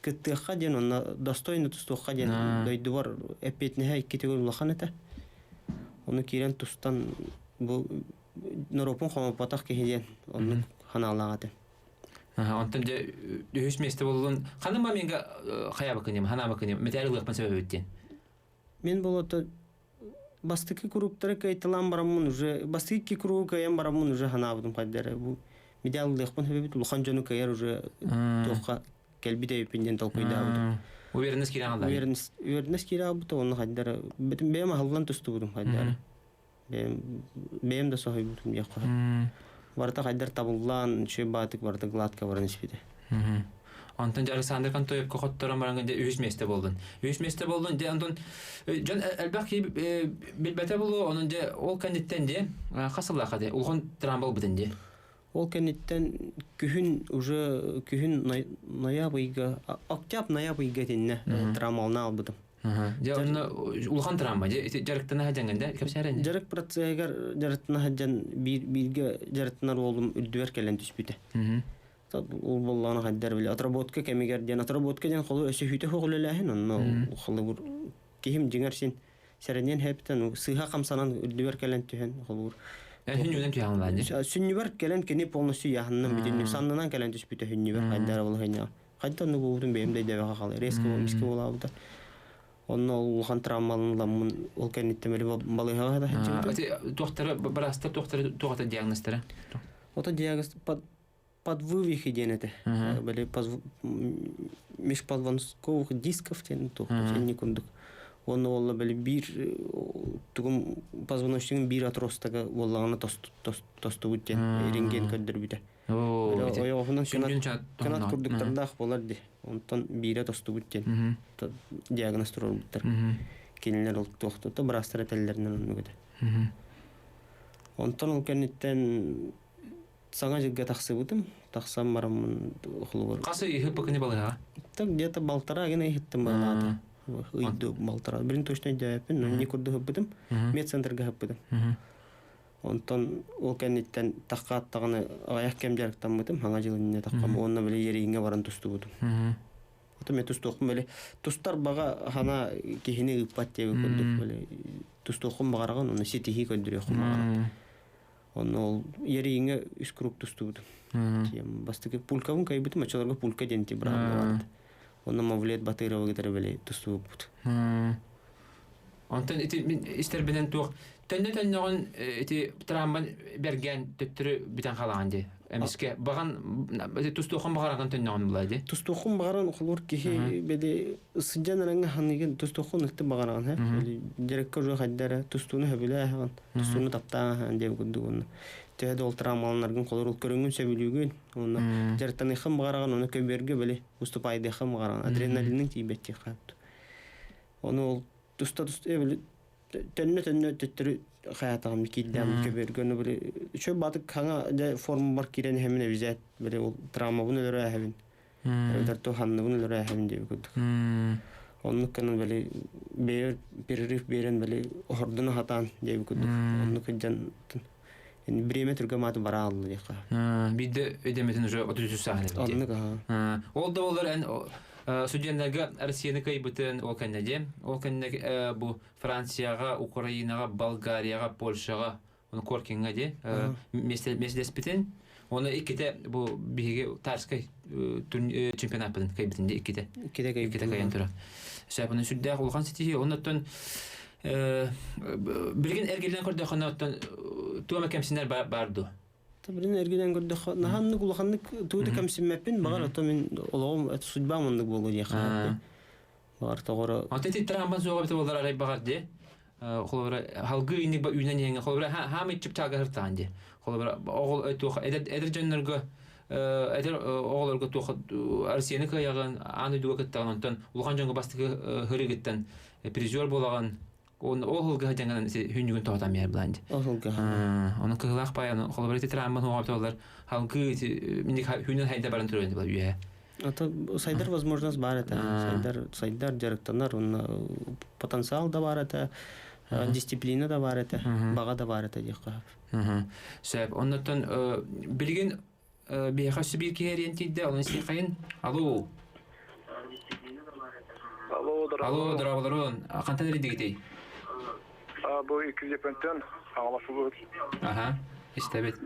кыттыахха диэн онно достойно тустуохха диэн дойдубар эппиэтинэһэ икки төгүл улахан этэ. Ону киирэн тустан бу норуоппун хомоппотох киһи диэн оннук ханаалаах этим. Онтон дьэ үһүс миэстэ буоллун ханнык моментга хайаабаккын ханаабаккын металл ылыахпын сөбөбүт диэн. Мин болото бастакы кругтары кыайталаан бараммын уже бастакы икки кругу кыайан бараммын уже ханаабытым хайдары бу медаль ылыахпын сөбөбүт улахан дьону кыайар уже туохха кэлбит эбиппин диэн толкуйдаабытым. Уверенность киирэн алла. Уверенность уверенность киирэ албыта онно хайдары бэйэм аһыллан тустубутум хайдары. Бэйэм бэйэм да соһуйбутум диэххэ. Барыта хайдар табыллаан, үчүгэй баатык барыта гладко баран испитэ. Онтон дьэ Александр Контоевка хотторон баран дьэ үһүс миэстэ буоллун. Үһүс миэстэ буоллун дьэ онтон дьон элбэх киһи билбэтэ буолуо онон дьэ ол кэнниттэн дьэ хас сыллаахха дьэ улахан травма ылбытын дьэ. Ол кэнниттэн күһүн уже күһүн ноябрь ыйга октябрь ноябрь ыйга итиннэ травмалана албытым. Дьэ онно улахан травма дьэ дьарыктана сылдьаҥҥын да кэпсээрэн. Дьарык процеһыгар дьарыктана сылдьан биир бииргэ дьарыктанар уолум үрдүбэр кэлэн түспүтэ. Ол буоллаҕына хайдар били отработка кэмигэр диэн отработка диэн холу өссө хүтэ суох үлэлээһин онно холобур киһим дьиҥэр син сэрэниэн хэптэн сыыһа хамсанан үрдүбэр кэлэн түһэн холобур Сүнньүнэн түһэҕин сүнньүбэр кэлэн кини полностью яһаннан бүтүннүү саннынан кэлэн түспүтэ сүнньүбэр хайдара болуһайна хайда онну буолбутун бэйэм да өйдөөбөккө хаалай резко миске буолаабыта онно улахан травмалын ламмын ол кэнниттэн били балыыһаҕа да сылдьыбытым. Туохтара быраастар туохтара туохата диагнозтара? Ото диагноз подвывихи диэн этэ. Били межпозвонковых дисков диэн туох инник курдук. Уонна уолла били биир тугум позвоночнигын биир отростога буоллаҕына тостубут диэн рентген көрдөрбүтэ. Ойоҕоһунан кынат курдуктардаах буолар ди. Онтон биирэ тостубут диэн диагноз туруорбуттар. Кинилэр ол туохтута быраастар этэллэринэн оннук этэ. Онтон ол кэнниттэн саҥа дьылга тахсыбытым. Тахсан бараммын холобур. Хас ый ыһыппыкыны балыһа? Так где-то балтараа гына иһиттим балаата. Ыйду балтараа. Билин точно өйдөөбөппүн, но не курдук ыһыппытым. Медцентрга ыһыппытым. Онтон ол кэнниттэн таххааттаҕына аҕыйах кэм дьарыктаммытым, хаҥа дьыл иннинэ таххам уонна били Ерииҥҥэ баран тустубутум. Ото мен тустуохпун били тустар баҕа хана киһини ыыппат диэбит курдук били тустуоххун баҕараҕын, онно ситиһии көрдөрүөххүн баҕараҕын. Онно ол Ерииҥҥэ үс круг тустубутум. Бастакы пулькабын кайбытым, оччолорго пулька диэн ти быраҕыллыбат. Онно Мавлет Батыровы кытары били тустубуппут. Онтон ити мин истэрбинэн туох төннө төннөҕүн ити трамбан бэргээн төттөрү бүтэн хаалаҕын дии. Эмискэ баҕан тустуоххун баҕарагын төннөҕүн була дии. Тустуоххун баҕаран холуур киһи били сыдьан араҥа ханыгын тустуоххун ыкты баҕараҕын һэ. Дьарыкка уже хайдара тустууну сөбүлээһэҕин, тустууну таптааһын диэн курдук онно. Төһө да ол травмаланаргын холорул көрүҥүн сөбүлүүгүн, онно дьарыктаныаххын баҕараҕын, оны көбүөргө били уступайдыаххын баҕараҕын, адреналинын тиийбэт диэххэ. Ону ол туста туста били төннө төннө төттөрү хаятаҕым киирдэм көбүөргө ону били үчүгэй баатык хаҥа дьэ формабар киирэн иһэмин эбизээт били ол травмабын өлөрө эһэбин эбэтэр туһанныбын өлөрө эһэбин диэбит курдук оннук гынан били бэйэр перерыв биэрэн били оһордун аһатаан диэбит курдук оннук сылдьан бириэмэ түргэн мааты бара алла диэххэ биирдэ өйдөммүтүн уже 33 сааһын эбит оннук аха ол да буоллар эн Студеннарга Россияны кыайбытын ол кэннэ диэн. Ол кэннэ бу Францияҕа, Украинаҕа, Болгарияҕа, Польшаҕа, оны Коркиҥҥа диэ миэстэлэспитин. Оны иккитэ бу биһиги Тарскай чемпионаппытын кыайбытын дии иккитэ. Иккитэ кыайан турар. Сөп, оны сүрдээх улахан ситиһии. Оннуттан билигин эргиллэн көрдөххүнэ оттон туома кэмсинэр бар дуо? Билин эргинэн көрдөххө, наһааннык улаханнык тугу да кэмсиммэппин, баҕар ото мин олоҕум судьбам оннук буолуо диэххэ. Баҕар тоҕоро Ата ити трамбан суоҕа бит болар арай баҕар де. Холобура халгы инник ба үүнэн иһэҥҥэ холобура хаамай чыпчаага сыртаан де. Холобура оҕол туох эдэр эдэр дьоннорго эдэр оҕолорго туох Россияны кыайаҕын аан дойдуга кыттаҕын онтон улахан дьоҥҥо бастакы хырыгыттан призер буолаҕын Он ол сылга дьаҥынан хүннүгүн тоһутан биэр булан ди. Ол сылга. Оны кыһылаах пай аны холобур ити трамбан хуҕапталар халгы миник хүнүн хайда баран туран була үөһэ. Ата сайдар возможность бар это. Сайдар сайдар дьарыктанар онно потенциал да бар это, дисциплина да бар это, баҕа да бар это диэххэ. Сөп. Оннуттан билигин биһиэхэ өссө биир киһи эриэн тиийдэ, онон истиэххэйин. Алло. Алло, Алло, дорооболорун. Хантан эрийдигитий? Бу иккизепентен аҕаласыбыт. Аха, истэбит.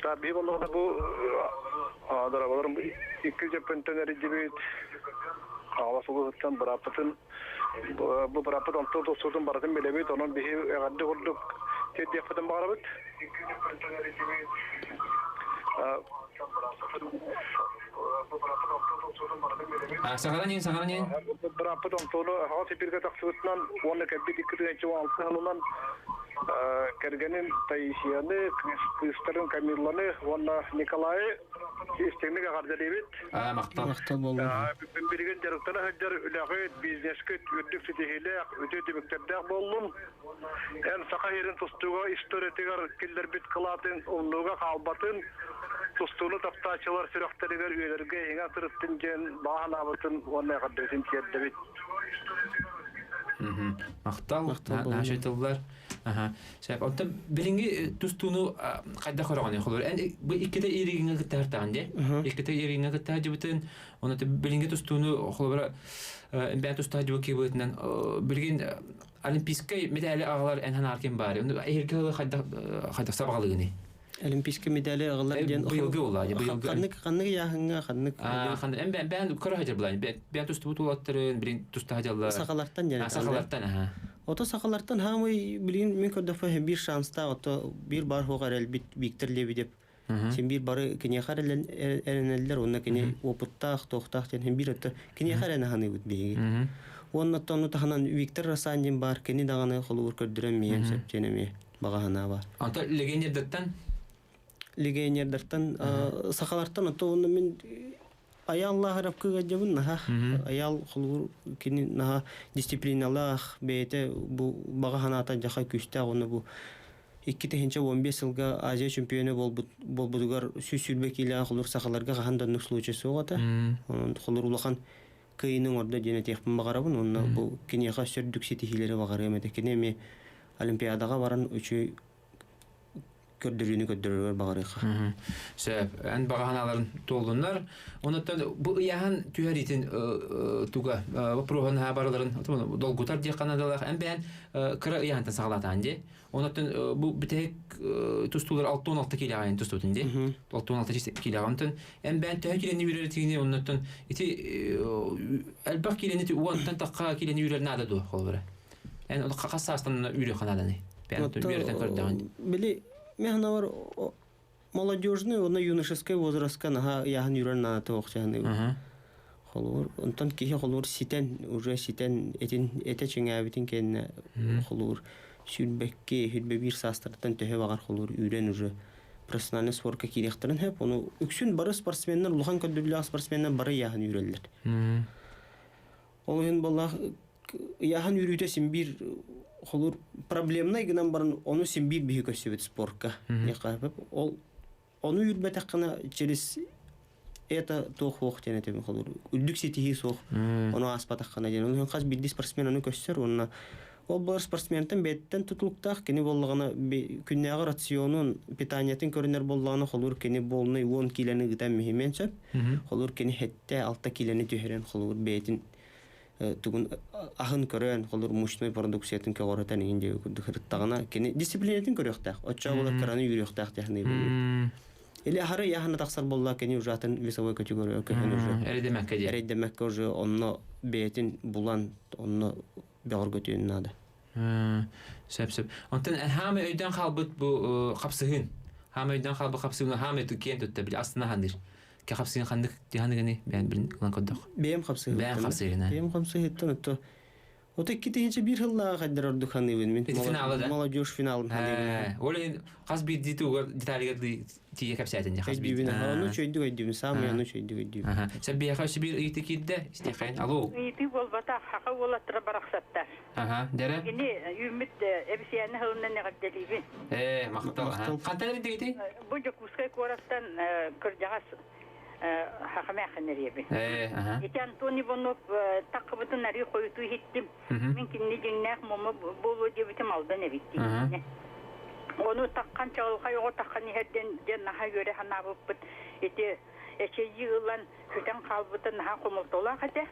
Та би боллоҕуна бу дорооболорум иккизепентен эрийдибит. Аҕаласыбытыттан бырааппытын бу бырааппыт онтон тустуутун барытын билэбит, онон биһи эҕэрдэ курдук тиэрдиэхпитин баҕарабыт. Саҥаран иһин, саҥаран иһин. Бырааппыт Онтуону аһаҕас эфиргэ тахсыбытынан уонна кэлбит 2006 сылынан кэргэнин Таисияны, кыыстарын Камилланы уонна Николайы истиҥник эҕэрдэлиибит. Махтал. Махтал буоллун. Билигин дьарыктана сылдьар үлэҕит, бизнескит үрдүк ситиһиилээх, үтүө түмүктэрдээх буоллун. Эн Саха сирин тустууга историятыгар киллэрбит кылаатын умнууга хаалбатын, тустууну таптааччылар сүрэхтэригэр үйэлэргэ иҥэ сырыттын диэн баҕа санаабытын уонна эҕэрдэтин тиэрдэбит. Махтал, наша тыллар. Аха. Сөп. Онтон билиҥҥи тустууну хайдах көрөҕүнүй? Холобур, эн бу иккитэ ириҥҥэ кыттаһартаҕын дии. Иккитэ ириҥҥэ кыттаһардьыбытын, онон билиҥҥи тустууну холобура бэйэн тустаһардьыбыт киһи билигин олимпийскай медали аҕалар эн санаар ким баары? Эһирги сылы хайдах хайдах сабаҕалыыгыный? Олимпийскай медали аҕалар диэн быйылгы буолла быйылгы ханнык ханнык ыйааһыҥҥа ханнык ханнык эн бэйэн көрө сылдьар булаан бэйэн тустубут уолаттарын билин туста сылдьаллар сахалартан диэн сахалартан аха Ото сахалартан хаамый билигин мин көрдөхпө биир шанстаах ото биир бар хуох эрэлбит Виктор Лебедев син биир бары киниэхэ эрэнэллэр уонна кини опыттаах туохтаах диэн биир өттө киниэхэ эрэнэ саныыбыт биһиги уонна ону таһынан Виктор Рассандин баар кини даҕаны холобур көрдөрөн миэн сөп диэн эмиэ баҕа санаа баар Онтон легионердаттан? Легионердартан сахалартан ото онно мин Аял Лаһарапкыга дьабын наһа Аял холуур кини наһа дисциплиналаах бэйэтэ бу баҕа санаата дьаха күүстээх уонна бу 2015 сылга Азия чемпиона буолбут буолбутугар 120 киилээх холуур сахаларга хаһан да оннук случай суох этэ. Онон холуур улахан кыайыыны оҥордо диэн этиэхпин баҕарабын уонна бу киниэхэ өссө үрдүк ситиһиилэри баҕарыам этэ. Кини эмиэ Олимпиадаҕа баран үчүгэй көрдөрүүнү көрдөрөрүгэр баҕарыахха. Сөп. Эн баҕа санааларын туоллуннар. Онуттан бу ыйааһын түһэриитин туга вопроһун барыларын долгутар диэх канадалаах эн бэйэн кыра ыйааһынтан саҕалаатаан дии. Онуттан бу бүтэһик тустуулар 66 киилэҕин тустубутун дии. 66 киилэҕин. Онтон эн бэйэн төһө киилэни үүрэр этигини оннуттан ити элбэх киилэни уонтан тахха киилэни үүрэр наада дуо холобура? Эн хас саастан үүрүөххэ нааданы? Үөрэтэн көрдөҕүн. Били мен ханавар молодежный уонна юношеский возрастка наһаа ыйааһын үүрэр наада туох. Холуур онтон киһи холуур ситэн уже ситэн этин этэ чиҥээбитин кэннэ холуур 22 21 саастарыттан төһө баҕар холуур үүрэн уже профессиональный спортка киириэхтэрин сөп. Ону үксүн бары спортсменнар улахан көрдөрүүлээх спортсменнар бары ыйааһын үүрэллэр. Ол иһин буоллах ыйааһын үүрүүтэ син биир холуур проблемнай гынан баран ону син биир биһи көрсүбүт спортка. Ол ону үүрбэтэххинэ через это туох суох диэн этим холуур үрдүк ситиһии суох ону ааспатаххына диэн. Ол хас биирдии спортсмен ону көссөр уонна ол бар спортсментэн бэйэттэн тутулуктаах кини буоллаҕына күннээҕи рационун питаниетын көрүнэр буоллаҕына холуур кини полный 10 киилэни ыытан миһимиэн сөп. Холуур кини 7-6 киилэни түһэрэн холуур бэйэтин тугун аһын көрөн холуур мучной продукциятын көҕөрөтөн иһин диэби курдук ырыттаҕына кини дисциплинатын көрүөхтээх оччоо буолар кыраны үүрүөхтээх диэхнэ. Или ахары яхана тахсар болла кини уже атын весовой категория көһөн уже. Эрэйдэмэккэ диэн. Эрэйдэмэккэ уже онно бэйэтин булан онно бөҕөргөтүөн наада. Сөп сөп. Онтон хаама өйдөн хаалбыт бу хапсыһын. Хаама өйдөн хаалбыт хапсыһын хаама киэн тутта били астына хандыр. Ке хапсыһын хандык тиһаныгыны бэйэн билин ылан көрдөх. Бэйэм хапсыһын. Бэйэм хапсыһын. Бэйэм хапсыһыттан отто Ото 2001 сыллааҕы хайдар ордук ханыыбын мин. Финалы да? Молодежь финалын ханыыбын. Ол иһин хас биирдии тугар деталигар тиийэ кэпсээтин хас биирдии. Ону чөйдүк өйдүүбүн, саамай ону чөйдүк өйдүүбүн. Сэрбиэхэ өссө биир ыйытыы киирдэ, истиэххэйин. Алло. Ыйытыы буолбатах, хаха уолаттара барахсаттар. Аха, дэрэ. Кини үүммүт эбисийэни сылынан эҕэрдэлиибин. Ээ, махтал. Хантан эрдигити? Бу Дьокуускай куораттан кырдьаҕас хахамаахын эриэбин. Ити Антон Иванов таққыбытын арыы хойутуу иһиттим. Мин кинини дьиҥнээх муома буолуо диэбитим алдан эбит диэн. Ону таххан чаҕылхай оҕо таххан иһэрдэн дьэ наһаа үөрэ санаабыппыт. Ити эчэйии ылан сүтэн хаалбыта наһаа хомолтолоох этэ.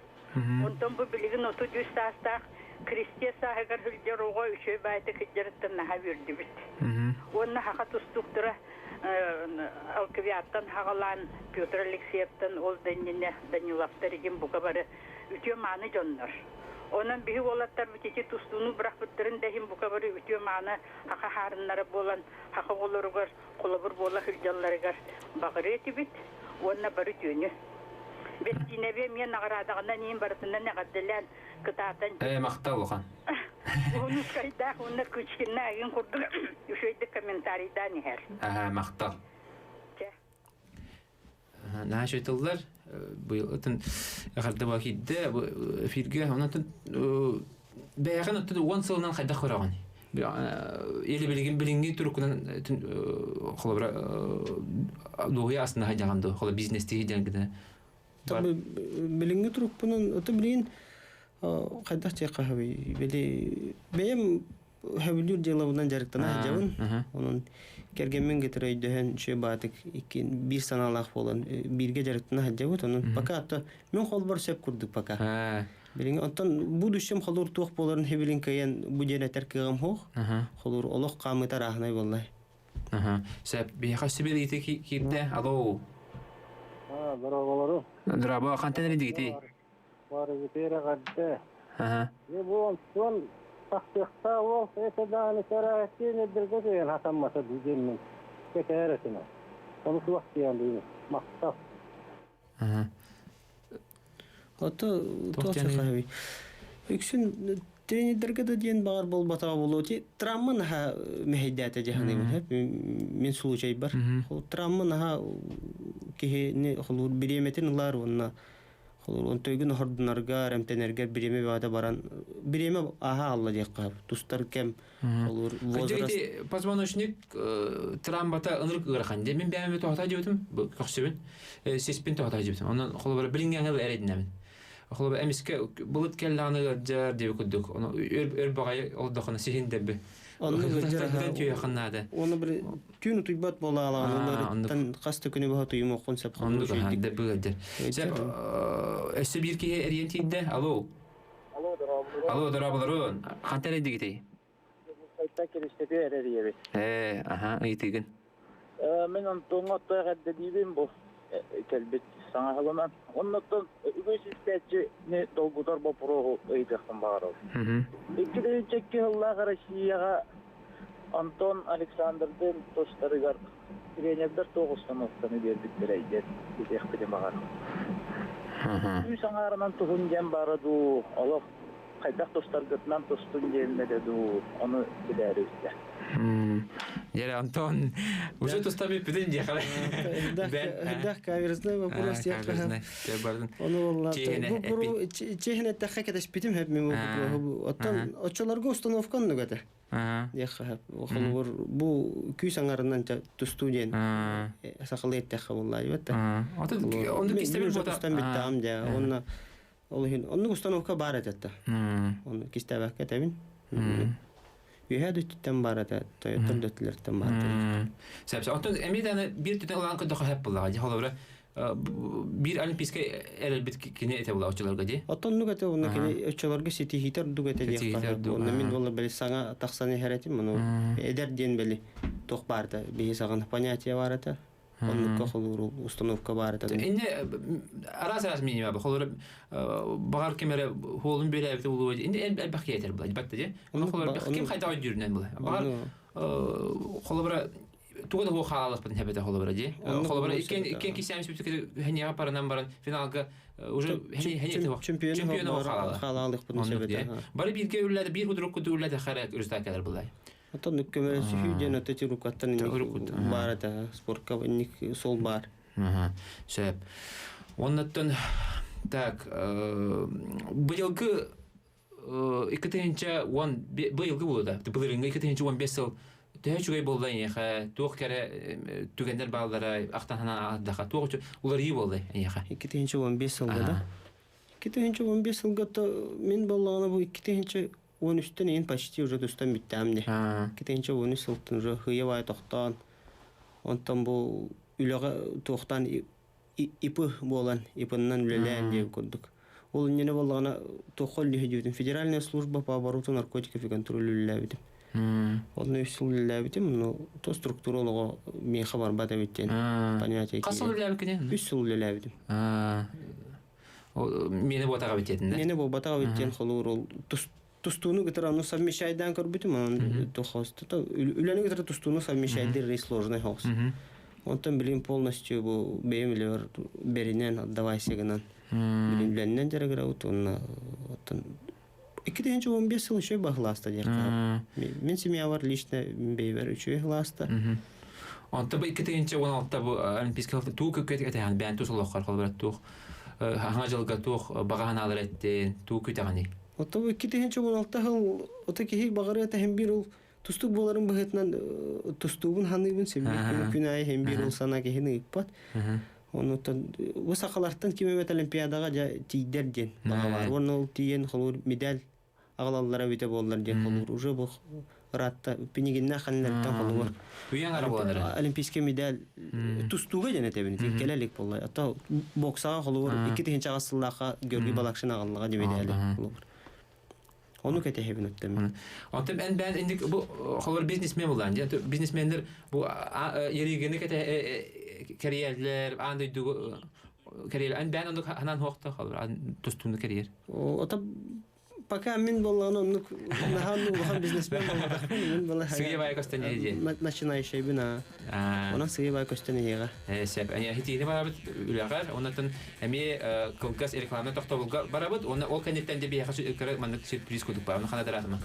Онтон бу билигин 33 саастаах Кристия сааһыгар сылдьар оҕо үчүгэй баайта кырдьарыттан наһаа үөрдүбүт. Уонна хаха тустууктара Алквиаттан хаҕалаан Петр Алексеевтан ол да иннинэ Даниловтар игин бука бары үтүө мааны дьоннор. Онон биһи уолаттарбыт ити тустууну бырахпыттарын да иһин бука бары үтүө мааны хаха хаарыннара буолан хаха оҕолоругар холобур буола сылдьалларыгар баҕарыа этибит уонна бары үтүөнү. Бэстиинэби эмиэ наҕараадаҕынан иин барытынан эҕэрдэлээн кытаатан. Ээ, махтал улахан. Уһунускайдаах уонна Кычкинна айын курдук үчүгэйдик комментарийдаан иһэр. Аа, махтал. Наһаа үчүгэй тыллар. Быйыл ытын эҕэрдэ буола киирдэ бу эфиргэ. Онон бэйэҕин оттон 10 сылынан хайдах көрөҕүн? Или билигин билиҥҥи туруккунан холобура дуоһуйа астына сылдьаҕын дуо? Холобура бизнестии сылдьан гына. Билиҥҥи турукпунан ото билигин хайдах диэххэ сөбүй? Били бэйэм сөбүлүүр дьыалабынан дьарыктана сылдьабын. Онон кэргэммин кытары өйдөһөн үчүгэй баатык икки биир санаалаах буолан бииргэ дьарыктана сылдьабыт. Онон пока то мин холбор сөп курдук пока. Билиҥ оттон будущем холуур туох буоларын хибилин кыайан бу диэн этэр кыаҕым суох. Холуур олох хаамыыта арааһынай буоллай. Сөп. Биһиэхэ өссө биир ыйытыы киирдэ. Алло. Здорово. Здорово. Хантан эридигитий? Барыгытыыр эҕэрдэ. Бу онтон тахсыахтаах уол это даҕаны көрөөччү нэрдэргэ тыйан хатаммата дуу диэммин кэтэһэр этим. Ону суох диэн дуу. Махтал. Ото туох сахаһый? Үксүн Тренердерге да диэн баҕар буолбатаҕа буолуо. Травма наһаа мэһэйдээтэ дьаһаныыбын мин случайбар. Травма наһаа киһини холуур бириэмэтин ылар уонна холуур онтойгун оһордунарга, эмтэнэргэр бириэмэ бөҕөтө баран бириэмэ аһа алла диэххэ тустар кэм холуур возраст. Позвоночник травмата ынырык ыарахан дии. Мин бэйэм тоһота дьибитим, көхсүбүн, сиспин тоһота дьибитим. Онон холобура билиҥҥэ эрэйдинэбин. Холобура эмискэ былыт кэллэҕинэ ыалдьар диэби курдук. Ону өр баҕайы олдохуна сиһин дэбби. Онну ыалдьар түйэхин наада. Оны бір түүн утуйбат буолаалаҕын хас да күнү быһа утуйумуоххун сөп. Оннук дэбби ыалдьар. Өссө биир киһи эрийэн тиийдэ. Алло. Алло, дорооболорун. Алло, дорооболорун. Хантан эрийдигитий? Дьокуускайтан Киристэпи эрийэбит. Ээ, аха, ыйытыгын. Мин Антоҥҥа оттоох эрдэдиибин бу кэлбит саҥа сылынан. Оннуттан үгүс истээччини долгутар боппуруоһу ыйытыахпын баҕарабын. 2002 сыллаах Россияҕа Антон Александрдыын тустарыгар тренердэр туох установканы биэрбиттэрэй диэн билиэхпитин баҕарабын. Күүс аҥаарынан туһун диэн баара дуу, олох хайдах тустаргытынан тустун диэннэрэ дуу, ону билээри истэ. Дьэ, Антон, уже туста бүппүтүн диэхэ. Элбэх каверзный вопрос диэххэ. Ону болла бу чиэһин эттэххэ кэтэспитим хэп мен бу оттон оччолорго установка оннук этэ. Диэххэ холобур бу күүс аҥарынан тустуу диэн сахалыы эттэххэ буолла дибэтта. Оннук кистэбил тустан бүттэҕим дьэ. Онно Ол иһин оннук установка баар этэ да. Ону кистээбэккэ этэбин. Үөһээ дөттүттэн баар этэ, тойоттор дөттүлэртэн баар этэ. Сөп. Оттон эмиэ даҕаны биир түтэн ылан көрдөххө сөп буоллаҕа дии. Холобура, биир олимпийскай эрэлбит кини этэ буолла оччолорго дии. Оттон оннук этэ, онно кини оччолорго ситиһиитэ ордук этэ диэххэ. Онно мин буолла били саҥа тахсан иһэр этим, ону эдэр диэн били туох баар да биһи саҕана понятие баар этэ. Оннукка холуур установка баар этэ. Инне араас араас минимум холуур баҕар ким эрэ хуолун биэрээбитэ булуо инде элбэх киһи була батта дии. Ону холуур ким хайда өйдүүрүнэн була. Баҕар холобура туга да хуо хаалаласпытын хэбэтэ холобура дии. Холобура иккен иккен кисээн сүптүк хэньяга паранан баран финалга уже чемпион хаалалыхпытын себете. Бары бирге үлләде бир худрук куду үлләде хара результат келер булай. Оттон көмөлөсүһүү диэн өтө рукаттан баар этэ спортка инник сол баар. Сөп. Оннаттан так быйылгы 2010 быйылгы буолда. Былырыҥҥы 2015 сыл төһө үчүгэй буолла эйиэхэ туох кэрэ түгэннэр бааллара ахтан санаан аһардаха туох уларыйыы буолла эйиэхэ 2015 сылга да 2015 сылга мин буоллаҕына бу 2000 13-тэн иһин почти уже тустан бүттэҕим дии. 2013 сылтан уже хыйа баай тохтоон, онтон бу үлэҕэ туохтаан ИП буолан, ИП-нан үлэлээн диэн курдук. Ол иннинэ буоллаҕына туохха үллэһэ Федеральная служба по обороту наркотиков и контролю үлэлээбитим. Онно үс сыл үлэлээбитим, но то структура олоҕо миэхэ барбат эбит диэн понятие. Хас сыл үлэлээбиккиний? Үс сыл үлэлээбитим. Миэнэ буотаҕа битиэтин да? Миэнэ буолбатаҕа битиэн холуур ол тустууну кытары ону совмещайдаан көрбүтүм онон тухоста үлэни кытары тустууну совмещайдыр сложный хоҕус. Онтон билим полностью бу бэйэм үлэбэр бэринэн отдавайся гынан билим үлэннэн дьарыгырабыт уонна оттон 2015 сыл үчүгэй баһылааста диэххэ. Мин семьябар лично бэйэбэр үчүгэй баһылааста. Онто бу 2016 бу Олимпийскай туу көккөт этэһэн бэйэн тус олоххор холбура туох хаҥа дьылга туох баҕа санаалар эттин туу күтэҕиний? Ото бу 2016 сыл ото киһи баҕарыа тэһин биир ол тустук буоларын быһыытынан тустуубун ханыыбын сөбүлүүр күн аайы һин биир ол санаа киһини ыыппат. Онуттан бу сахалартан ким эмит Олимпиадаҕа дьэ тиийдэр диэн баҕа баар. Уонна ол тиийэн холуур медаль аҕалаллара эбитэ буоллар диэн холуур уже бу ыраатта Пинигиннээх ханнарыттан холуур. Үйэҥ ара буолан эрэ. Олимпийскай медаль тустууга диэн этэбин кэлэ илик буолла. Ата боксаҕа холуур 2008 сыллаахха Георгий Балакшин аҕаллаҕа дии медали холуур. Ону кэтэһэбин оттон. Онтон эн бэйэн инник бу холор бизнесмен булан дьэ бизнесмендер бу еригини кэте кэрийэллэр аан дойду кэрийэл эн бэйэн оннук ханан хуохта холор тустууну кэрийэр. Ото Пока мин боллаҕына оннук наһаа улахан бизнесмен буолбатахпын. Мин была Сыгыйа баай көстөн иһэ начинающийбин аа. Онон сыгыйа баай көстөн иһиэҕэ. Сөп. Хитиини барабыт үлэҕэр, оннотон эмиэ кылгас реклама тохтобулга барабыт, уонна ол кэнниттэн де биһиэхэ кыра маннык сюрприз курдук бар. Оны хана таратыма.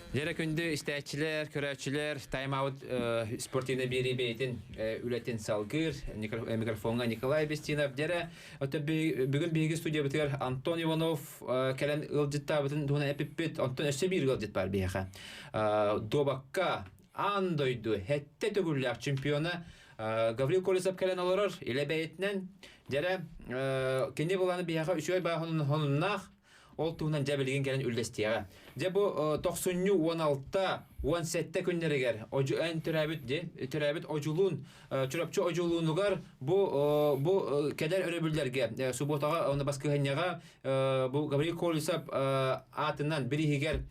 Дьэрэ күндү истээччилэр, көрөөччүлэр, тайм-аут спортивнай биэрии бэйэтин үлэтин салгыыр. Микрофоҥҥа Николай Бестинов. Дьэрэ, бүгүн биһиги студиябытыгар Антон Иванов кэлэн ыалдьыттаабытын туһунан эпиппит. Онтон өссө биир ыалдьыт баар биһиэхэ. Дуобакка аан дойду сэттэ төгүллээх чемпиона Гаврил Колесов кэлэн олорор. Илэ бэйэтинэн. Дьэрэ, кини буланы биһиэхэ үчүгэй баа хонуннаах Ол туһунан дьэ билигин кэлэн үллэстиэҕэ. Дьэ бу тохсунньу 16 17 күннэригэр эн төрөөбүт төрөөбүт Одьулуун Чурапчы Одьулуунугар бу бу кэлэр өрөбүллэргэ субуотаҕа уонна баскыһанньаҕа бу Гаврил Колесов аатынан бирииһигэр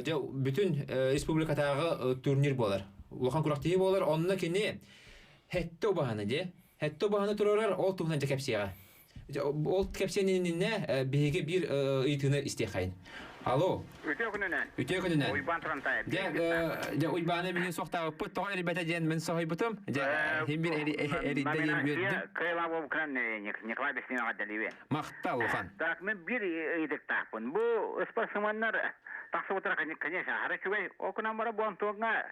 дьэ бүтүн республикатааҕы турнир буолар. Улахан күрэхтэһии буолар. Онно кини сэттэ убаһаны дьэ сэттэ убаһаны туруорар ол туһунан дьэ кэпсиэҕэ. Ол кэпсиэн иннинэ биһиги биир ыйытыыны истиэххэйин. Алло. Үтүө күнүнэн. Үтүө күнүнэн. Уйбаан Турантаев. Дьэ, дьэ Уйбааны мин суохтаабыппыт тоҕо эрийбэтэ диэн мин соһуйбутум. Дьэ, иһин бир эрийдэ диэн үөрдүм. Кыайлаабым күнэн Николай Беснинаҕа дэлиибин. Махтал улахан. Так, мен бир ыйытыктаахпын. Бу спортсменнар тахсыбыттара, конечно, аһара үчүгэй. Ол күнэн бара бу Антоҥҥа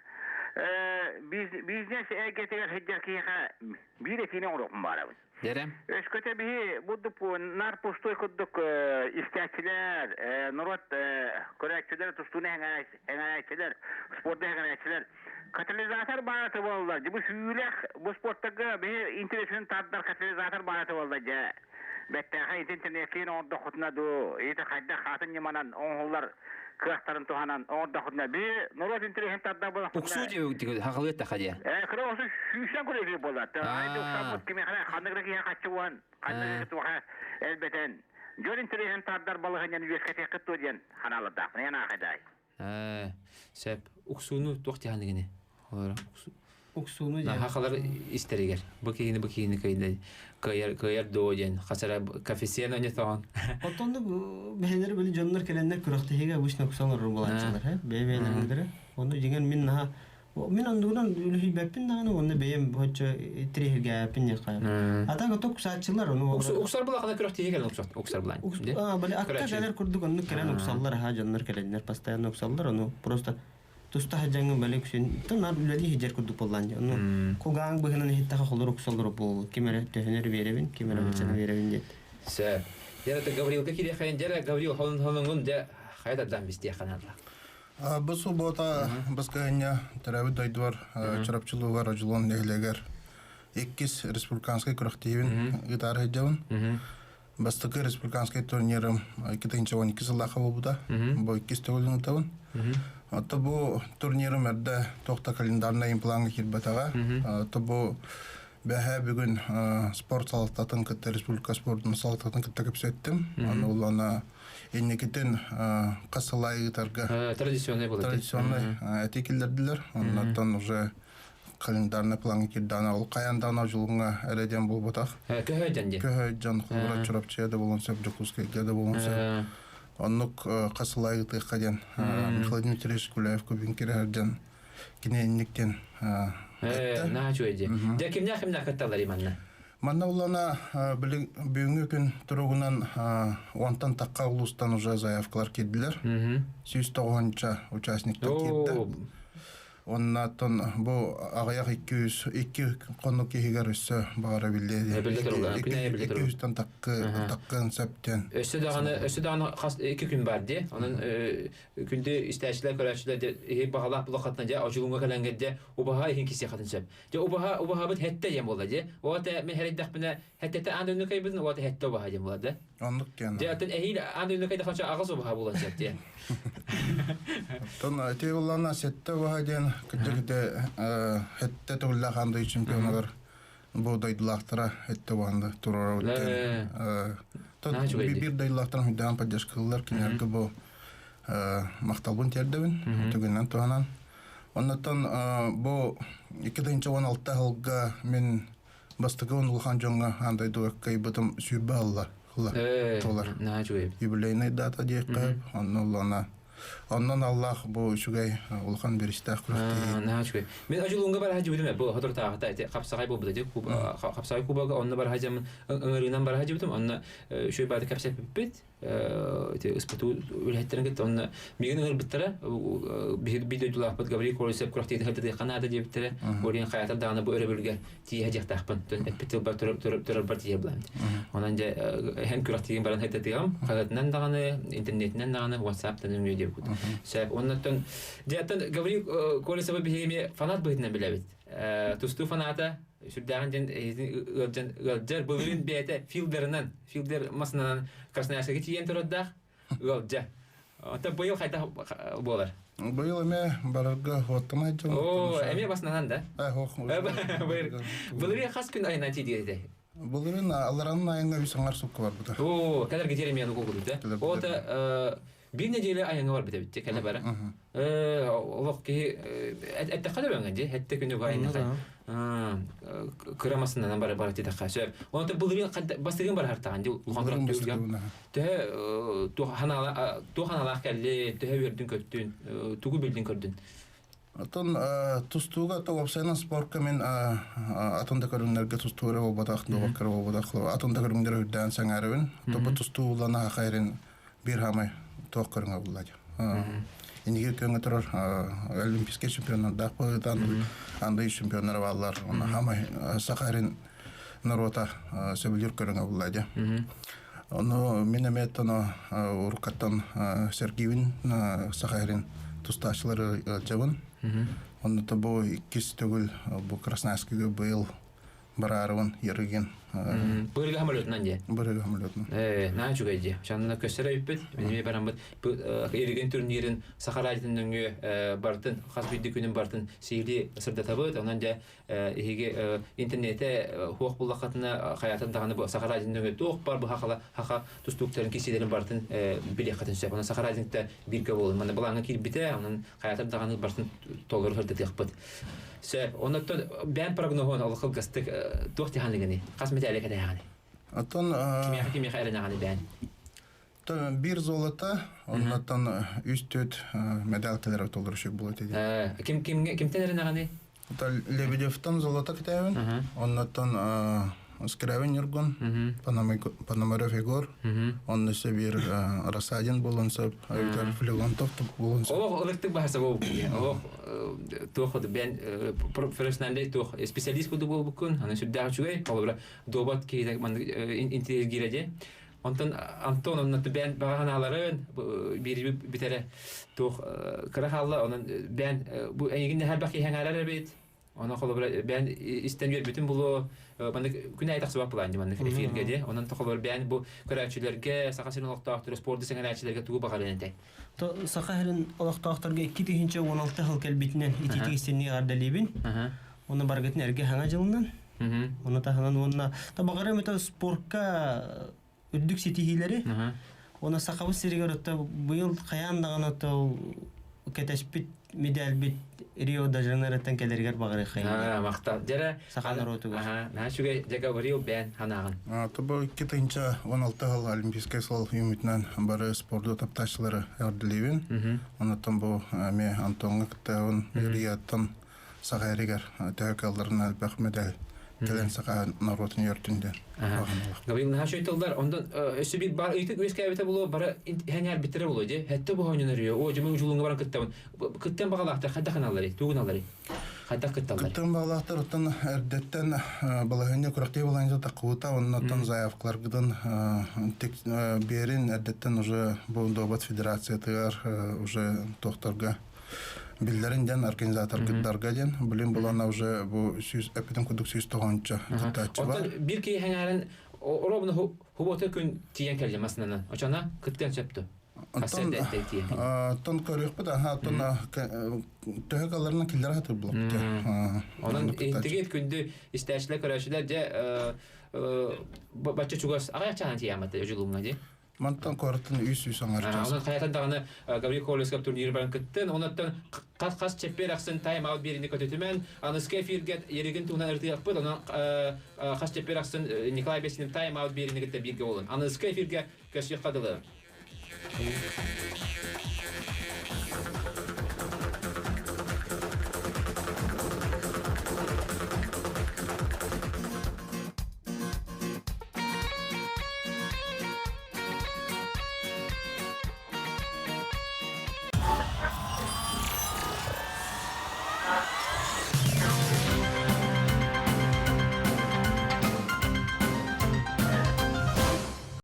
бизнес эйгэтигэр сылдьар киһиэхэ биир этиини оҥоруохпун баарабын. Дэрэ. Өскөтө биһи бурдук нар пустой курдук истээччилэр, норуот көрөөччүлэр, тустууну эҥэрээччилэр, спорду эҥэрээччилэр катализатор баарата буолла. Бу сүүлэх бу спортарга биһи интересин тардар катализатор баарата буолла дьэ. Бэттээхэ итин тэнеккиин оҥордоххутуна дуу, ити хайдах атын ньыманан оҥоһуллар кыахтарын туһанан оҥордоххутуна биһи норуот интэриэһин тардар буоллахпытына Уксуу диэ хахалыат таха диэ. Кыра осу сүүстэн көрөбү буолла. Айды уксаммыт кимиэхэ ханнык да киһи хаччы уон, ханнык туха элбэтэн. Дьон интэриэһин тардар балаһанньаны үөскэтиэххит дуо диэн ханаалардаахпын эн аахайдаай. Сөп. Уксууну туох диһаныгыны? Уксууну диэн. Хахалар истэригэр. Бу киһини бу киһини кыайар кыайар дуо диэн хасара коэффициент онньотоҕон. Оттон бэһэлэр били дьоннор кэлэннэр күрэхтэһиигэ обычно уксан олорор буолааччылар, бэйэ-бэйэлэрин Онно дьиҥэр мин наһаа мин оннугунан үлүһүйбэппин даҕаны уонна бэйэм боччо тириһиргээппин диэххэ. А так ото уксааччылар ону Уксар булахана күрэхтэһии кэлэн уксар булан. Били акка кэлэр курдук оннук кэлэн уксаллар аха дьоннор кэлэннэр постоянно уксаллар ону просто туста сылдьаҥҥын били үксүн тон үлэлии сылдьар курдук буоллаан дии. Ону кугаан быһынан иһиттэхэ холор уксаллар буолу ким эрэ төһөнөр биэрэбин, ким эрэ баччаны биэрэбин диэн. Сөп. Дьэ, это Гаврилга кириэхэйин, дьэ, Гаврил холун-холуҥун, дьэ, хайа тардан бистиэххэ наада. Бу субуота баскыһынньа төрөөбүт дойдубар Чурапчылыгар Одьулуон нэһилиэгэр иккис республиканскай күрэхтэһиибин ыытаары сылдьабын. Бастакы республиканскай турнирым 2012 сыллаахха буолбута. Бу иккис төгүлүн ыытабын. Ото бу турнирым эрдэ туох да календарнай плаҥҥа киирбэтэҕэ. Ото бу бэһээ бүгүн спорт салалтатын кытта республика спордун салалтатын кытта кэпсэттим. Аны улана инникитин хас сыл аайы ыытарга традиционный буолар. Традиционный этии киллэрдилэр. Оннуттан уже календарный плаҥҥа киирдэҕинэ ол хайаан даҕаны одьулуҥҥа эрэ диэн буолбатах. Көһө дьон диэн. Көһө дьон холобура Чурапчыга да буолуон сөп, Дьокуускайга да буолуон сөп. Оннук хас сыл аайы ыытыахха диэн Михаил Дмитриевич Гуляев күбүн кирэһэр диэн кини инник диэн эттэ. Наһаа үчүгэй дии. Дьэ кимнээх кимнээх кытталлар манна? Манна улана бүгүҥҥү күн туругунан уонтан тахха улуустан уже заявкалар киирдилэр. 190 участниктар киирдэ. Оннаттан бу аҕыйах 200 икки хонук иһигэр өссө баҕара биллиэ. 200-тэн таккы таккын сөптөн. Өссө даҕаны өссө даҕаны хас икки күн бар дии. Онон күндү истээччилэр, көрөөччүлэр иһи баҕалаах булахатына дьэ одьулуҥҥа кэлэҥҥэ дьэ убаһа иһин кисиэххитин сөп. Дьэ убаһа убаһабыт хэттэ диэн буолла дьэ. Оҕото мен хэрэйдэхпинэ хэттэтэ аан дойдуну кайбытын оҕото хэттэ убаһа диэн буолла да. Оннук диэн. Дьэ оттон эһиил аан дойдуну кайдахача аҕыс убаһа буолан сөп диэн. Оттон ити уллана сэттэ убаһа диэн кырдьык ити хэттэ төгүллээх аан дойду чемпионугар бу дойдулаахтара хэттэ убаһаны туруорабыт диэн. Биир дойдулаахтарын хүндээн поддержкалылар кинилэргэ бу махталбын тиэрдэбин түгэнинэн туһанан. Оннуттан бу 2016 сылга мин бастакы улахан дьоҥҥо аан дойдуга кыайбытым 20 алла. хыла туолар. Юбилейный дата диэххэ, онно улана Оннон Аллах бу үчүгэй улахан биристээх күрэхтэһии. Наһаа үчүгэй. Мин Одьулуунга бара сылдьыбытым бу соторутааҕыта ити хапсаҕай буолбута дии хапсаҕай кубога онно бара сылдьаммын ыҥырыынан бара сылдьыбытым онно үчүгэй баҕайытык кэпсэппиппит ити ыспытыы үлэһиттэрин кытта онно миигин ыҥырбыттара биһиги биир дойдулаахпыт Гаврил Колесов күрэхтэһиитин сырдатыахха наада диэбиттэрэ Орин хайатар даҕаны бу өрөбүлгэ тиийэ дьиэхтаахпын эппит тылбар турарбар тиийэ булам онон дьэ эһэн күрэхтиигин баран сырдатыам хаһыатынан даҕаны интернетинэн даҕаны whatsappтан өҥүө диэбит сөп оннуттан дьэ Гаврил Колесовы биһиги эмиэ фанат быһыытынан билэбит тустуу фаната сүрдээҕин диэн ыалдьан ыалдьар былырыын бэйэтэ филдерынан филдер масынан Красноярскайга тиийэн турардаах ыалдьа Оттон быйыл хайдах буолар? Быйыл эмиэ барарга хуоттамай дьон. Оо, эмиэ баснанан да? Былырыын хас күн айынан тиийдигэ этэй? Былырыын аларанын айанга үс аңар сукка барбыта. Оо, кэлэргэ диэри эмиэ нугу да? Ота биир неделя айанга барбыт эбит кэлэ бара. Олох киһи эттэххэ да бөҥө дии, этте күнү айанга. Кыра масынанан бара бара титэххэ сөп. Онто былырыын бастыгын барахартаҕын дии улахан кыра Төһө туох аналаах кэлли, төһө үөрдүн көттүн, тугу билдин көрдүн? Оттон тустууга то уопсайынан спорка мен атын да көрүҥнэргэ тустуу эрэ буолбатах, дуобакка эрэ буолбатах, атын да көрүҥнэри үрдээн сэҥээрэбин. Тобу тустуу улана хайрын биир хаамай туох көрүҥэ булла Инники күөҥҥэ турар олимпийскай чемпионнардаах быһыытан андай чемпионнара бааллар. Онно хаамай саха эрин норуота сөбүлүүр көрүҥэ булла дии. Ону мин эмиэ оттон уруккаттан сэргиибин Саха сирин тустааччылары ыалдьабын. Онно бу иккис төгүл бу Красноярскайга быйыл бараарыбын Ярыгин. Бырыга самолетунан дии. Бырыга самолетунан. Ээ, наһаа үчүгэй дии. Чанна көстөр эбиппит. Мин бараммыт Ярыгин турнирын Саха радиотын нөҥүө бартын хас биирдии күнүн бартын сиһилии сырдатабыт. Онон дьэ эһиги интернете хуох буллаххытына хайатын даҕаны бу Саха радионыгы туох бар бу хахала хаха тустууктарын кисиилэрин барытын билиэххитин сөп. Онон Саха радионыкта бииргэ буолун. Манна былааҥҥа киирбитэ, онон хайатын даҕаны барытын толору сырдатыахпыт. Сөп. Оннуттан бэйэн прогноһун олох кылгастык туох тиһаныгыный? Хас мэтээлэ кэтэһэҕиний? Оттон кимиэхэ кимиэхэ эрэнэҕиний бэйэн? Биир золото, оннуттан үс төрт медаль кэлэр толору буолуо этэ. Ким кимҥэ кимтэн эрэнэҕиний? Лебедевтан золото кэтэбин, оннуттан Скрябин Ньургун, Пономарев Егор, онно өссө биир Рассадин буолуон сөп, эбэтэр Флегонтов буолуон сөп. Олох ылыктык баһаса буолбут. Олох туох бен профессиональный туох специалист курдук буолбуккун, аны сүрдээх үчүгэй, холобура дуобат киһитэ маннык интеллигенция дии. Онтон Антон онно бээн баҕа санааларын биири бүтэрэ туох кыра хаалла онон бээн бу эйигин нэһэрбэх киһи эҥээрэр эбит онон холобура бээн истэн үөрбүтүн булуо маннык күн аайы тахсыбат былаан маннык эфиргэ дии онон холобура бээн бу көрөөччүлэргэ Саха сирин олохтоохтору спорду сэҥээрээччилэргэ тугу баҕарыан этэй Саха сирин олохтоохторго 2016 сыл кэлбитинэн итиитик истинник эҕэрдэлиибин. Уонна барыгытын эргэ саҥа дьылынан. Ону таһынан уонна табаҕары эмэтэ спорка үрдүк ситиһиилэри. Уонна Сахабыт сиригэр отто быйыл хайаан даҕаны отто кэтэспит медальбит Рио де Жанейроттан кэлэригэр баҕарыаххайын. Махтал. Дьэрэ Саха норуотугар. Наһаа үчүгэй дьэ Гаврил бээн ханаҕын. Тобо 2016 сыл Олимпийскай сыл үүммүтүнэн бары спорду таптааччылары эҕэрдэлиибин. Онуттан бу эмиэ Антоҥҥа кыттабын. Ильяттан Саха эригэр төһө кыалларынан элбэх медаль кэлэн саха норуотун үөртүн диэн. Гаврил наһаа үчүгэй тыллар. Онтон өссө биир бар ыйытык үөскээбитэ буолуо, бары хэҥээрбиттэрэ буолуо дии. Хэтте бу оонньонор О, дьэ мин баран кыттабын. Кыттан баҕалаахтар хайдах гыналларый? Тугу гыналларый? Хайдах кытталлар? Кыттан баҕалаахтар оттон эрдэттэн балаһыанньа күрэхтии балаһыанньа таххыбыта, оннуттан заявкаларгытын биэрин эрдэттэн уже бу дуобат федерациятыгар уже тохторго биллэрин диэн организатордарга диэн билин булана уже бу сүүс эппитин курдук 190-ча кыттааччы бар. Оттон биир киһи хэҥээрин оробуна хубота күн тиийэн кэллэ масынанан. Очона кыттыан сөптө. Оттон оттон көрүөхпүт аха оттон төһө каларынан киллэр хатыр булаппыт. Онон интигит күндү истээчилэр көрөөчүлэр дьэ бачча чугас аҕай чаһан тиийэммэт өжүлуҥҥа дии. Мантан куораттан үс оҥор час. Онон хайатын даҕаны Гаврил Колесов турнир баран кыттын. Онон хас чэппиэр ахсын тайм-аут биэрини көтүтүмэн. Аныска эфиргэ еригин туһунан ырытыахпыт. Онон хас чэппиэр ахсын Николай Бесинин тайм-аут биэрини кытта бииргэ болун. Аныска эфиргэ көрсүөххэ дылы.